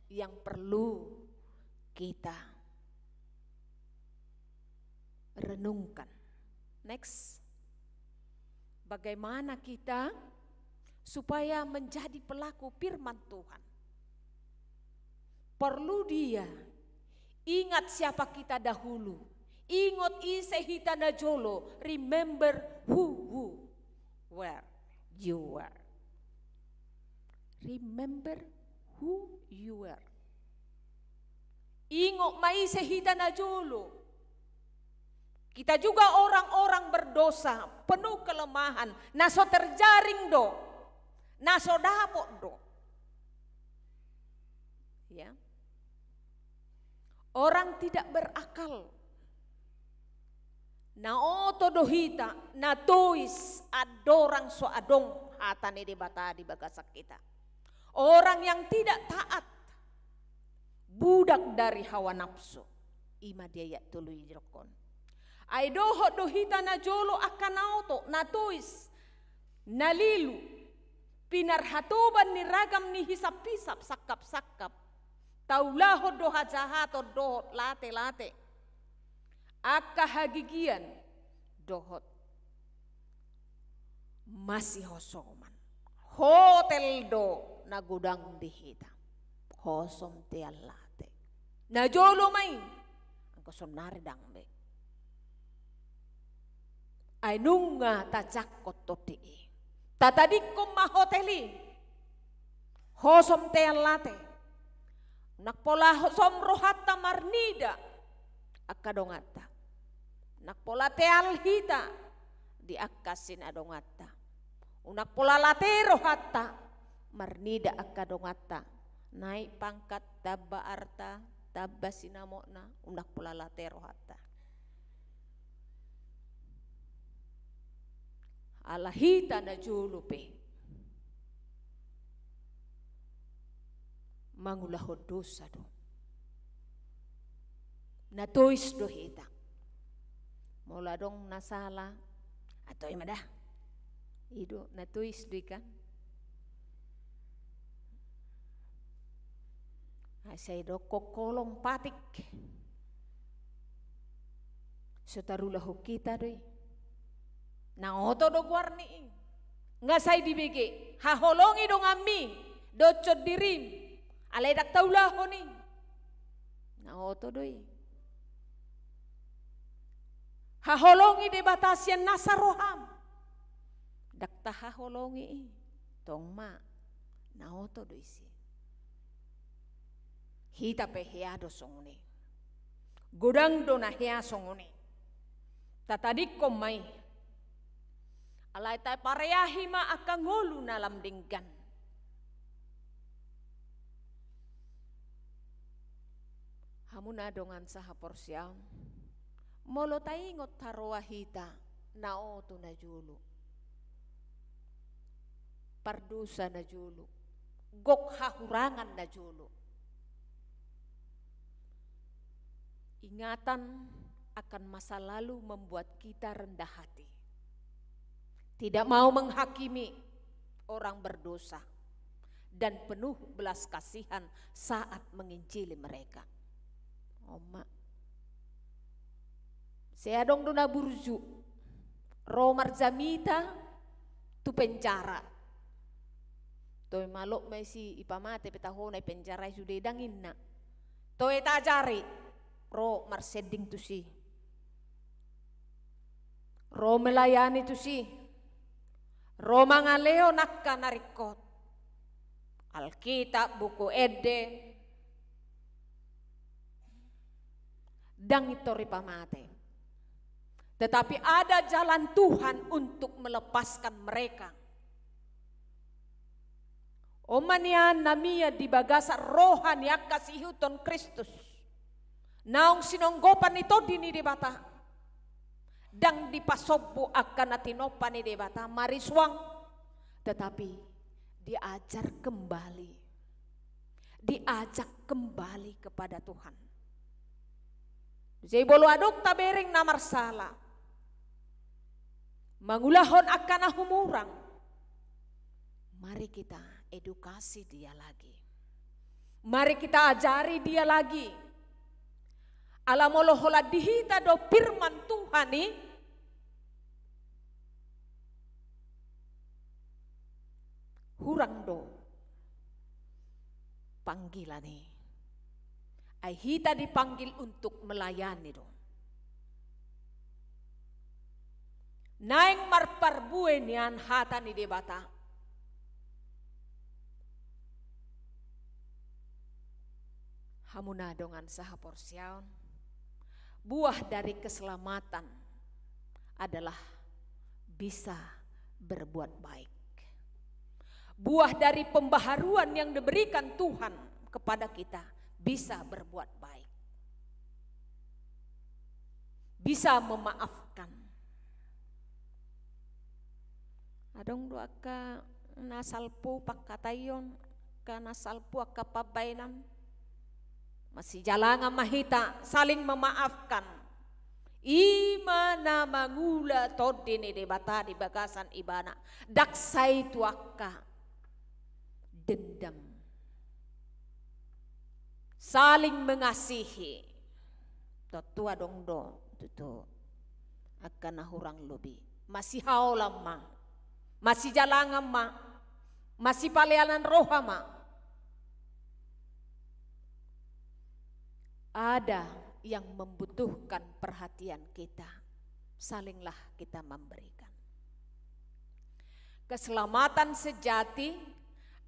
yang perlu kita renungkan. Next. Bagaimana kita supaya menjadi pelaku firman Tuhan? Perlu dia ingat siapa kita dahulu. Ingat ise hita na jolo. Remember who, who, where you were. Remember who you were. Ingot ma ise hita na jolo. Kita juga orang-orang berdosa, penuh kelemahan, na so terjaring do, na so dapot do. Ya. Orang tidak berakal. Na oto do hita, na tois andorang so adong hata ni Debata di bagasan hita. Orang yang tidak taat, budak dari hawa nafsu. I ma di ayat tolu i didok on. Ai dohot do hita na jolo angka na oto, na tois, na lilu, pinarhatoban ni ragam ni hisap-hisap, sangkap-sangkap, taulahon do hajahaton dohot late-late, angka hagigian dohot masihosoman. Hotel do na godang di hita. Hosom tean late. Na jolo ma i. Anggo saonari ndang be. Ai nunga tajangkon tondi i. Tatadingkon ma hotel i. Hosom tean late. Unang pola hosom rohanta marnida angka donganta. Unang pola teal hita di angka sinadonganta. Unang pola late rohanta marnida angka donganta. Naik pangkat, tamba arta, tamba sinamotna, unang pola late rohanta. Ala hita na jolo pe mangulahon dosa do. Na tois do hita. Molo adong na sala, atoi ma da. I do, na tois do i kan. Ai sai dokkon holong patik. So tarulahon hita do i. Na oto do goarni i. Nga sai dibege, haholongi donganmi, dohot sondirim, alai ndang taulahon i. Na oto do i. Haholongi Debata sian nasa roham. Ndang tahaholongi i. Tong ma, na oto do isi. Hita pe hea do songon i. Godang do na hea songon i. Tatadingkon ma i. Alai tapareahi ma angka ngolu na lam denggan. Hamu na dongan sahaporseaon. Molo taingot haroa hita na oto na jolo. Pardosa na jolo. Gok hahurangan na jolo. Ingatan akan masa lalu membuat kita rendah hati. Tidak mau menghakimi orang berdosa dan penuh belas kasihan saat menginjili mereka. Oma. Sai adong do na burju. Ro marjamita tu penjara. Toe malok ma isi ipamate pe taho na i penjara i sude, ndang inna. Toe taajari. Ro marsending tusi. Ro melayani tusi. Ro mangalehon angka na ringkot. Alkitab, buku ende. Ndang intor ipamate. Tetapi ada jalan Tuhan untuk melepaskan mereka. Oma nian na mian di bagasan roha ni angka siihuthon Kristus. Naung sinonggopan ni Tondi ni Debata. Ndang dipasombu angka na tinompa ni Debata marisuang, tetapi diajar kembali, diajak kembali kepada Tuhan. Jadi molo adong tabereng na marsala, mangulahon angka na humurang, mari kita edukasi dia lagi. Mari kita ajari dia lagi. Ala molo holan di hita do firman Tuhan i, hurang do panggilan i. Ai hita dipanggil untuk melayani do. Naeng marparbue nian hata ni Debata. Hamuna dongan sahaporseaon, buah dari keselamatan adalah bisa berbuat baik. Buah dari pembaharuan yang diberikan Tuhan kepada kita, bisa berbuat baik. Bisa memaafkan. Adong do angka na salpu pangkataion, angka na salpu angka pambaenan. Masijalangan ma hita saling memaafkan. I ma na mangula Tondi ni Debata di bagasan ibana. Ndang sai tu angka dendam. Saling mengasihi. Tontu adong do tutu angka na hurang lobi. Masihaolan ma. Masijalangan ma. Masipaleanan roha ma. Ada yang membutuhkan perhatian kita, salinglah kita memberikan. Keselamatan sejati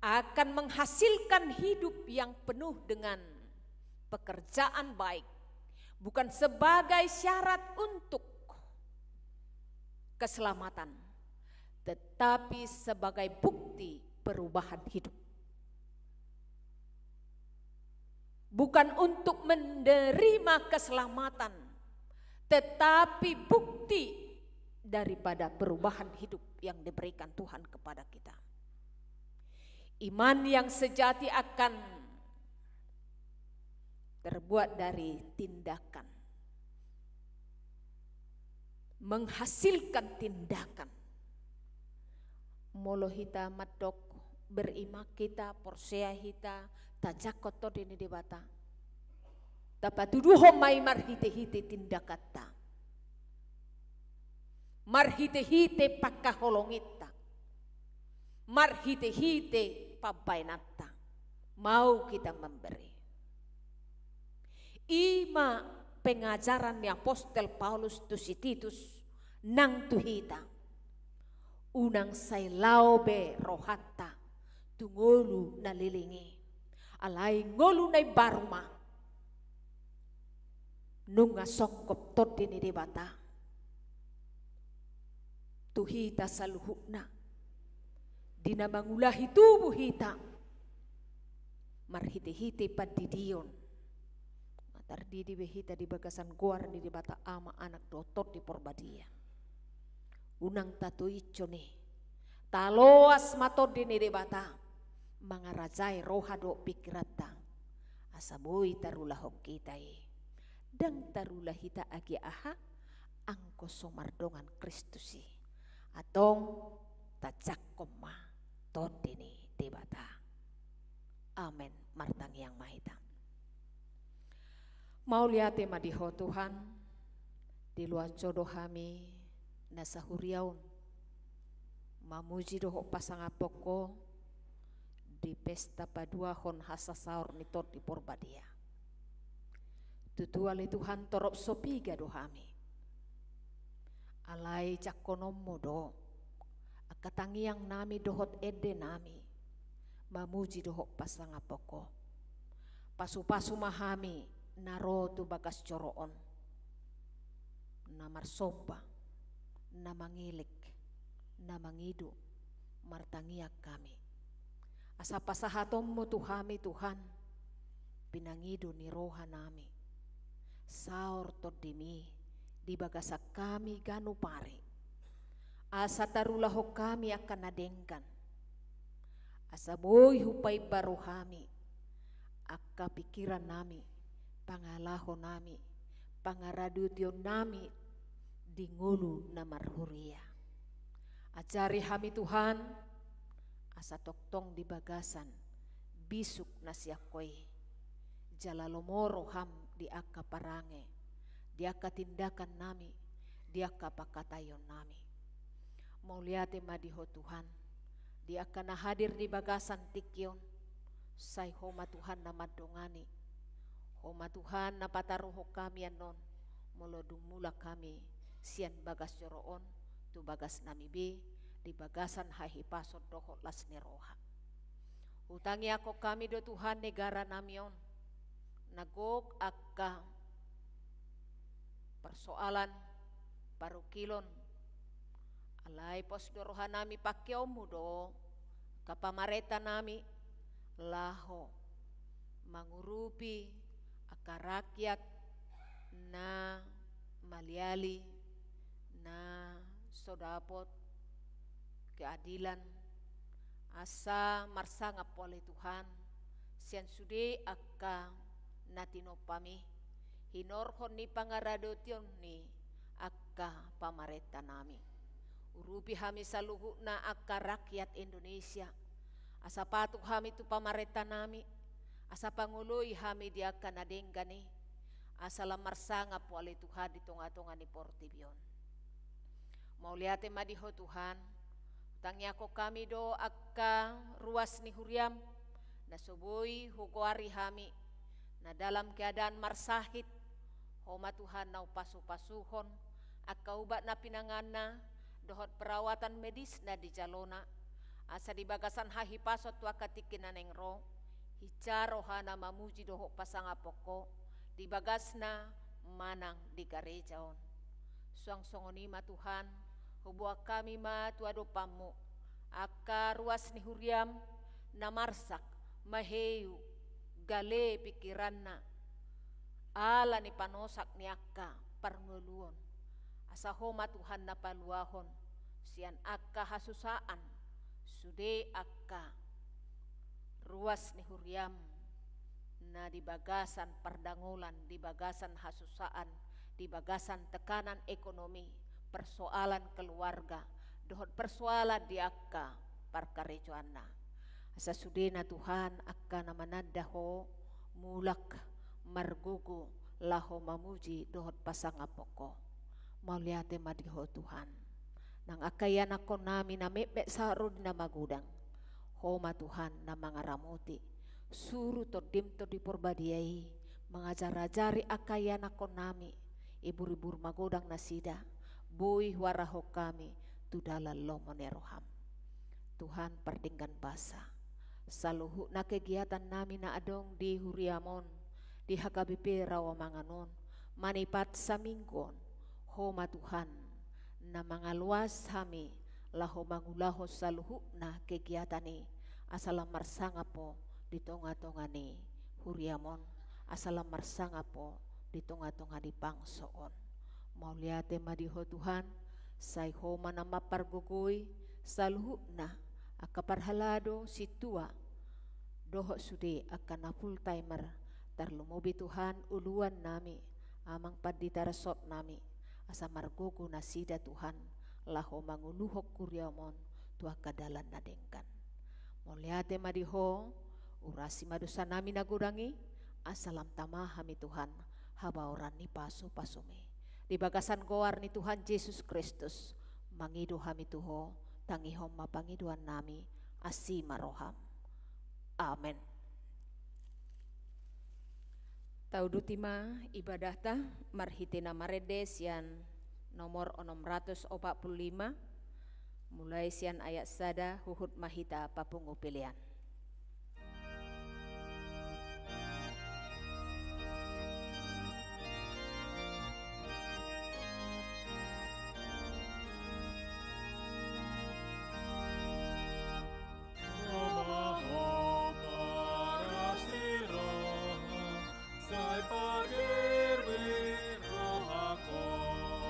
akan menghasilkan hidup yang penuh dengan pekerjaan baik, bukan sebagai syarat untuk keselamatan, tetapi sebagai bukti perubahan hidup. Bukan untuk menerima keselamatan, tetapi bukti daripada perubahan hidup yang diberikan Tuhan kepada kita. Iman yang sejati akan terbuat dari tindakan, menghasilkan tindakan. Molo hita mandok beriman hita, porsea hita, tajangkon Tondi ni Debata, tapatuduhon ma i marhite-hite tindakanta, marhite-hite pangkaholonginta, marhite-hite pambaenanta. Mau kita memberi. I ma pengajaran ni apostel Paulus tu si Titus nang tu hita. Unang sai lao be rohanta tu ngolu na leleng i, alai ngolu na imbaru ma nunga songkop Tondi ni Debata tu hita saluhutna, di na mangulahi tubu hita marhite-hite pandidion. Tardidi be hita di bagasan goar ni Debata Ama, Anak dohot Tondi Porbadia. Unang tatoishon i, taloas ma Tondi ni Debata mangarajai roha dohot pingkiranta, asa boi tarulahon hita i. Ndang tarula hita agia aha, anggo so mardongan Kristus i. Antong tajangkon ma Tondi ni Debata. Amen. Martangiang ma hita. Mauliate ma di Ho Tuhan, diloas Ho do hami na sahuria on mamuji dohot pasangaphon Ho di pesta paduahon hasasaor ni Tondi Porbadia. Tutu ale Tuhan, torop so piga do hami, alai jangkononmu do angka tangiang nami dohot ende nami mamuji dohot pasangaphon Ho. Pasu-pasu ma hami na ro tu bagas joro on, na marsomba, na mangelek, na mangido, martangiang hami. Asa pasahatonmu tu hami Tuhan pinangido ni roha nami, saor Tondimi di bagasan hami ganup ari, asa tarulahon hami angka na denggan, asa boi hupaimbaru hami angka pingkirannami, pangalahonami, pangaradotionnami di ngolu na marhuria. Ajari hami Tuhan, asa tongtong di bagasan bisuk na sian Ho i, jala lomo roham di angka parange, di angka tindakannami, di angka pangkataionnami. Mauliate ma di Ho Tuhan, di angka na hadir di bagasan tingki on, sai Ho ma Tuhan na mandongani. Ho ma Tuhan na pataruhon hami annon, molo dung mulak hami sian bagas joro on tu bagasnami be, di bagasan hahipason dohot las ni roha. Hutangiangkon hami do Tuhan negaranami on, na gok angka persoalan parungkilon, alai pos do rohanami pangkeonmu do angka pamarentanami laho mangurupi angka rakyat na maliali, na so dapot keadilan, asa marsangap ale Tuhan sian sude angka na tinompami, hinorhon ni pangaradotion ni angka pamarentanami. Urupi hami saluhutna angka rakyat Indonesia, asa patuh hami tu pamarentanami, asa pangoloi hami di angka na denggan i, asa lam marsangap ale Tuhan di tongatonga ni portibi on. Mauliate ma di Ho Tuhan, hutangiangkon hami do angka ruas ni huriam, na so boi hugoari hami, na dalam keadaan marsahit, Ho ma Tuhan na hupasupasuhon angka ubat na pinanganna, dohot perawatan medis na dijalona, asa di bagasan hahipason tu angka tingki na naeng ro, hinsa rohana mamuji dohot pasangaphon Ho, di bagasna manang di gareja on. Suang songon i ma Tuhan, huboan hami ma tu adopanmu angka ruas ni huriam na marsak, maheu, gale pingkiranna, ala ni panosak ni angka parngoluon. Asa Ho ma Tuhan na paluahon sian angka hasusaan sude angka ruas ni huriam na di bagasan pardangolan, di bagasan hasusaan, di bagasan tekanan ekonomi, persoalan keluarga, dohot persoalan di angka parkarejoanna. Asa sudena Tuhan angka na mananda Ho mulak margogo laho mamuji dohot pasangaphon Ho. Mauliate ma di Ho Tuhan. Nang angka ianakhonnami na metmet sahat ro di na magodang, Ho ma Tuhan na mangaramoti. Suru Tondim Tondi Porbadia i mangajarajari angka ianakhonnami, iburibur magodang nasida, boi huarahon hami tu dalan lomo ni roham. Tuhan pardenggan basa, saluhutna kegiatannami na adong di huriam on, di H K B P Rawamangun on, manipat saminggu on, Ho ma Tuhan na mangaluas hami laho mangulahon saluhutna kegiatan i, asa lam marsangap Ho di tongatonga ni huriam on, asa lam marsangap Ho di tongatonga ni bangso on. Mauliate ma di Ho Tuhan, sai Ho ma na mampargogoi saluhutna angka parhalado, sintua, dohot sude angka na full timer, tarlumobi Tuhan uluannami, amang pandita resortnami, asa margogo nasida Tuhan laho manguluhon huriam on tu angka dalan na denggan. Mauliate ma di Ho, urasi ma dosanami na godang i, asa lam tama hami Tuhan habaoran ni pasupasumi. Di bagasan goar ni Tuhan Jesus Kristus mangido hami tu Ho, tangihon ma pangidoannami, asi ma roham. Amen. Tauduti ma ibadahta marhite na marende sian nomor onom ratus opat pulu lima, mulai sian ayat sada huhut ma hita papungu pelean. Sai pagirmi rohangku.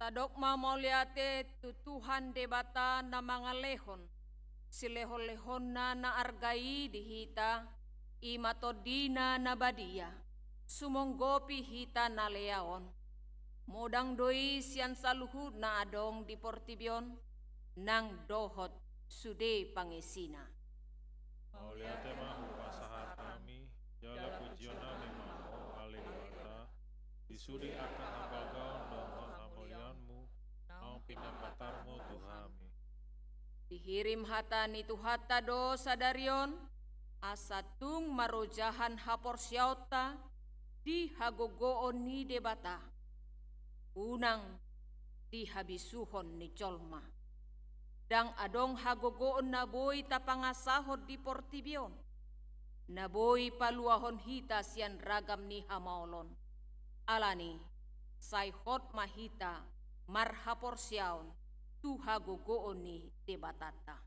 Tadok ma mauliate tu Tuhan Debata na mangalehon silehon-lehonna na arga i di hita, i ma TondiNa na badia, sumonggopi hita na lea on. Modang do i sian saluhut na adong di portibi on, nang dohot sude pangisina. Mauliate ma hupasahat hami, jala pujionnami ma Ho, ale Debata, di sude angka habalgaon dohot hamauliaonMu, naung pinapatarMu tu hami. Dihirim hata ni Tuhanta do sadari on, asa tung marojahan haporseaonta di hagogoon ni Debata, unang di habisuhon ni jolma. Ndang adong hagogoon na boi tapangasahon di portibi on, na boi paluahon hita sian ragam ni hamaolon. Alani, sai hot ma hita marhaporseaon tu hagogoon ni Debatanta.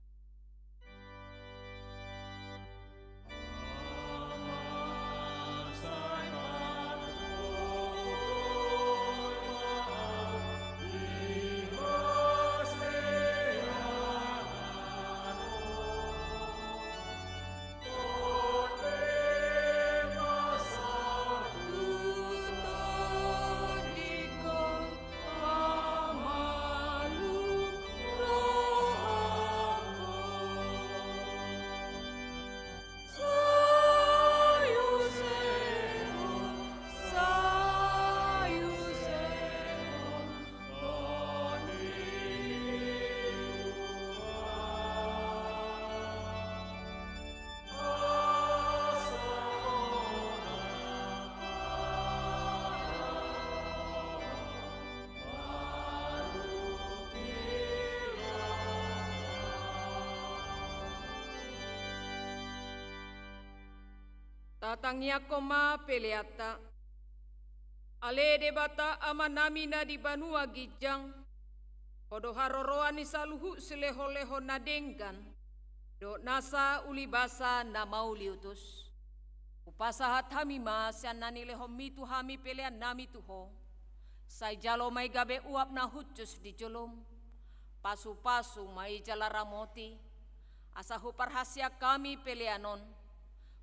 Tatangiangkon ma peleanta. Ale Debata Amanami na di banua ginjang, Ho do haroroan ni saluhut silehon-lehon na denggan dohot nasa ulibasa na mauliutus. Hupasahat hami ma sian na nilehonMi tu hami peleannami tu Ho. Sai jalo ma i gabe uap na hushus di jolom. Pasu-pasu ma i jala ramoti, asa huparhaseang hami pelean on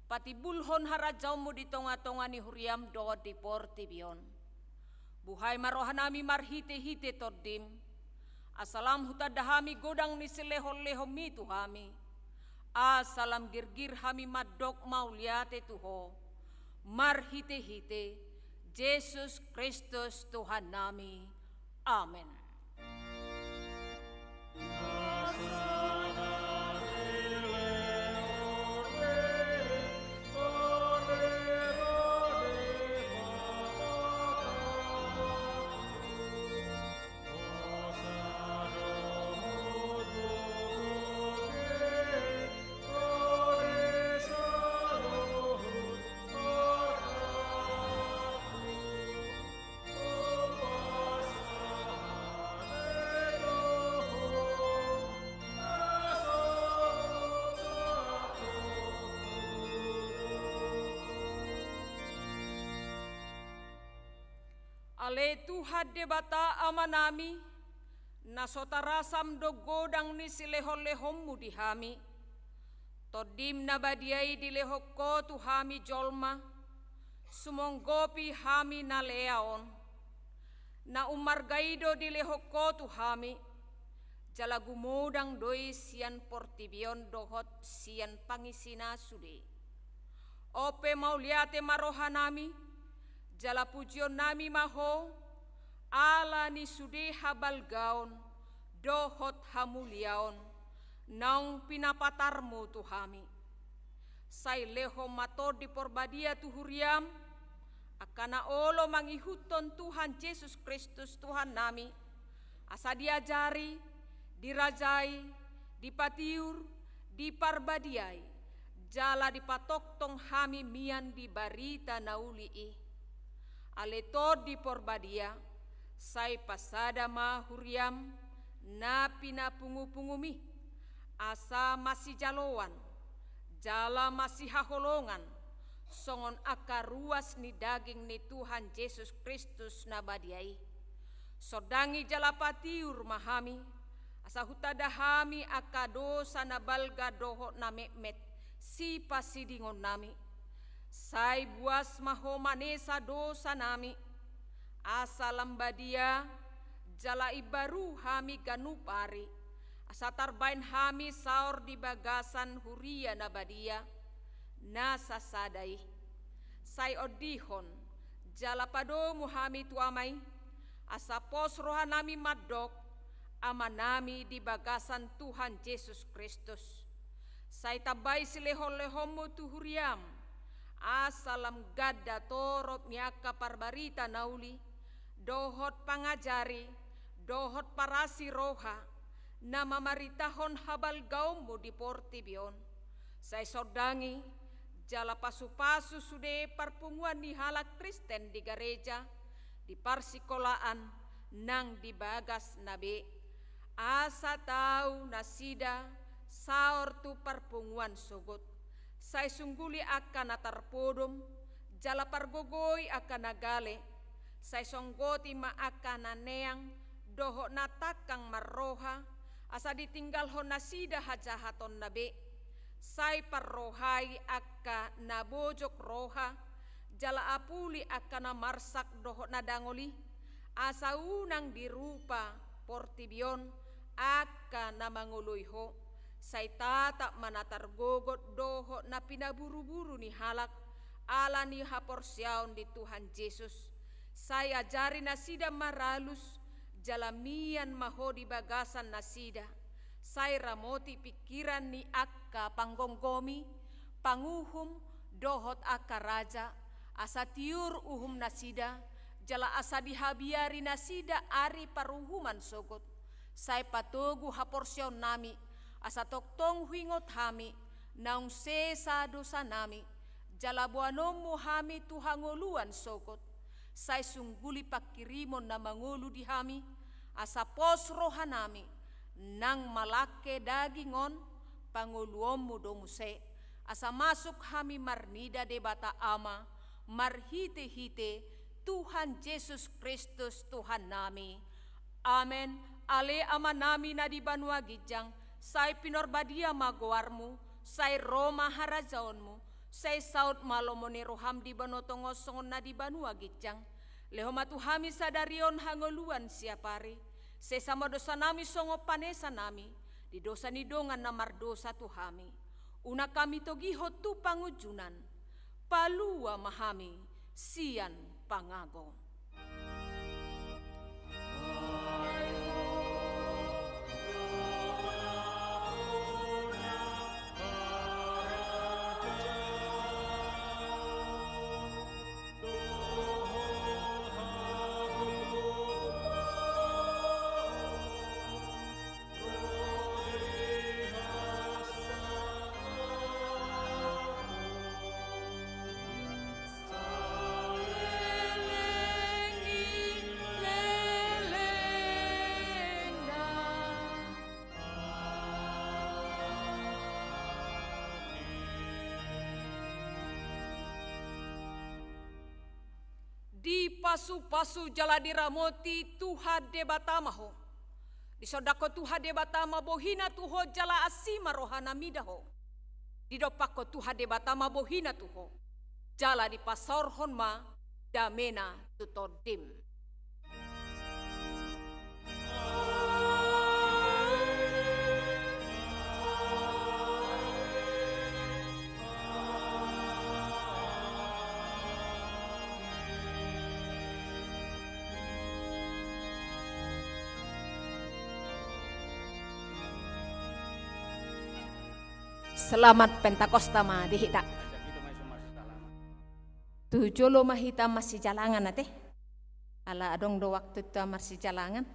patimbulhon harajaonMu di tonga-tonga ni huriaM dohot di portibi on. Buhai ma rohanami marhite-hite TondiM, asa lam hutanda hami godang ni silehon-lehonMi tu hami, asa lam girgir hami mandok mauliate tu Ho, marhite-hite Jesus Kristus Tuhannami. Amen. Ale Tuhan Debata Amanami, na so tarasam do godang ni silehon-lehonMu di hami. TondiM na badia i dilehon Ho tu hami jolma, sumonggopi hami na lea on. Na ummarga i do dilehon Ho tu hami, jala gumodang do i sian portibi on dohot sian pangisina sude. On pe mauliate ma rohanami, jala pujionnami ma Ho, ala ni sude habalgaon dohot hamuliaon naung pinapatarMu tu hami. Sai lehon ma Tondi Porbadia tu huriaM, angka na olo mangihuthon Tuhan Jesus Kristus Tuhannami, asa diajari, dirajai, dipatiur, diparbadiai, jala dipatongtong hami mian di barita na uli i. Ale Tondi Porbadia, sai pasada ma huriaM na pinapungu-pungumi, asa masijaloan, jala masihaholongan, songon angka ruas ni daging ni Tuhan Jesus Kristus na badia i. Sondangi jala patiur ma hami, asa hutada hami angka dosa na balga dohot na metmet sipasidingonnami. Sai buas ma Ho manesa dosanami, asa lam badia jala imbaru hami ganup ari, asa tarbaen hami saor di bagasan huria na badia, na sasada i. Sai ondihon jala padomu hami tu Ama i, asa pos rohanami mandok, Amanami di bagasan Tuhan Jesus Kristus. Sai tambai silehonlehonmu tu huriam, asa lam ganda torop ni angka parbarita na uli, dohot pangajari, dohot parasi roha, na mamaritahon habalgaonmu di portibi on. Sai sondangi jala pasupasu sude parpunguan ni halak Kristen di gareja, di parsikolaan, nang di bagasna be. Asa tau nasida saor tu parpunguan sogot. Sai sungguli angka na tarpodom, jala pargogoi angka na gale. Sai songgoti ma angka na neang dohot na tangkang marroha, asa ditinggalhon nasida hajahatonna be. Sai parrohai angka na bojok roha, jala apuli angka na marsak dohot na dangol i, asa unang dirupa portibi on angka na mangoloi Ho. Sai tatap ma na targogot dohot na pinaburuburu ni halak, ala ni haporseaon di Tuhan Jesus. Sai ajari nasida maralus, jala mian ma Ho di bagasan nasida. Sai ramoti pingkiran ni angka panggomgomi, panguhum, dohot angka raja, asa tiur uhum nasida, jala asa dihabiari nasida ari paruhuman sogot. Sai patogu haporseaonnami, asa tongtong huingot hami, naung sesa dosanami, jala boanonmu hami tu hangoluan sogot. Sai sungguli pangkirimon na mangolu di hami, asa pos rohanami, nang malangke daging on, pangoluonmu do muse, asa masuk hami marnida Debata Ama, marhitehite Tuhan Jesus Kristus Tuhannami. Amen. Ale Amanami na di banua ginjang, sai pinarbadia ma goarmu, sai ro ma harajaonmu, sai saut ma lomo ni roham di banua tonga on songon na di banua ginjang. Lehon ma tu hami sadari on hangoluan siapari. Sesa ma dosanami songon panesanami di dosa ni dongan na mardosa tu hami. Unang hami togihon tu pangunjunan. Palua ma hami sian pangago. Dipasupasu jala diramoti Tuhan Debata ma ho. Disondangkon Tuhan Debata ma bohina tu ho jala asi ma rohana mida ho. Didompakkon Tuhan Debata ma bohina tu ho, jala dipasaorhon ma damena tu tondim. Selamat Pentakosta ma di hita. Tu jolo ma hita marsijalangan ate. Ala adong do waktu ta marsijalangan.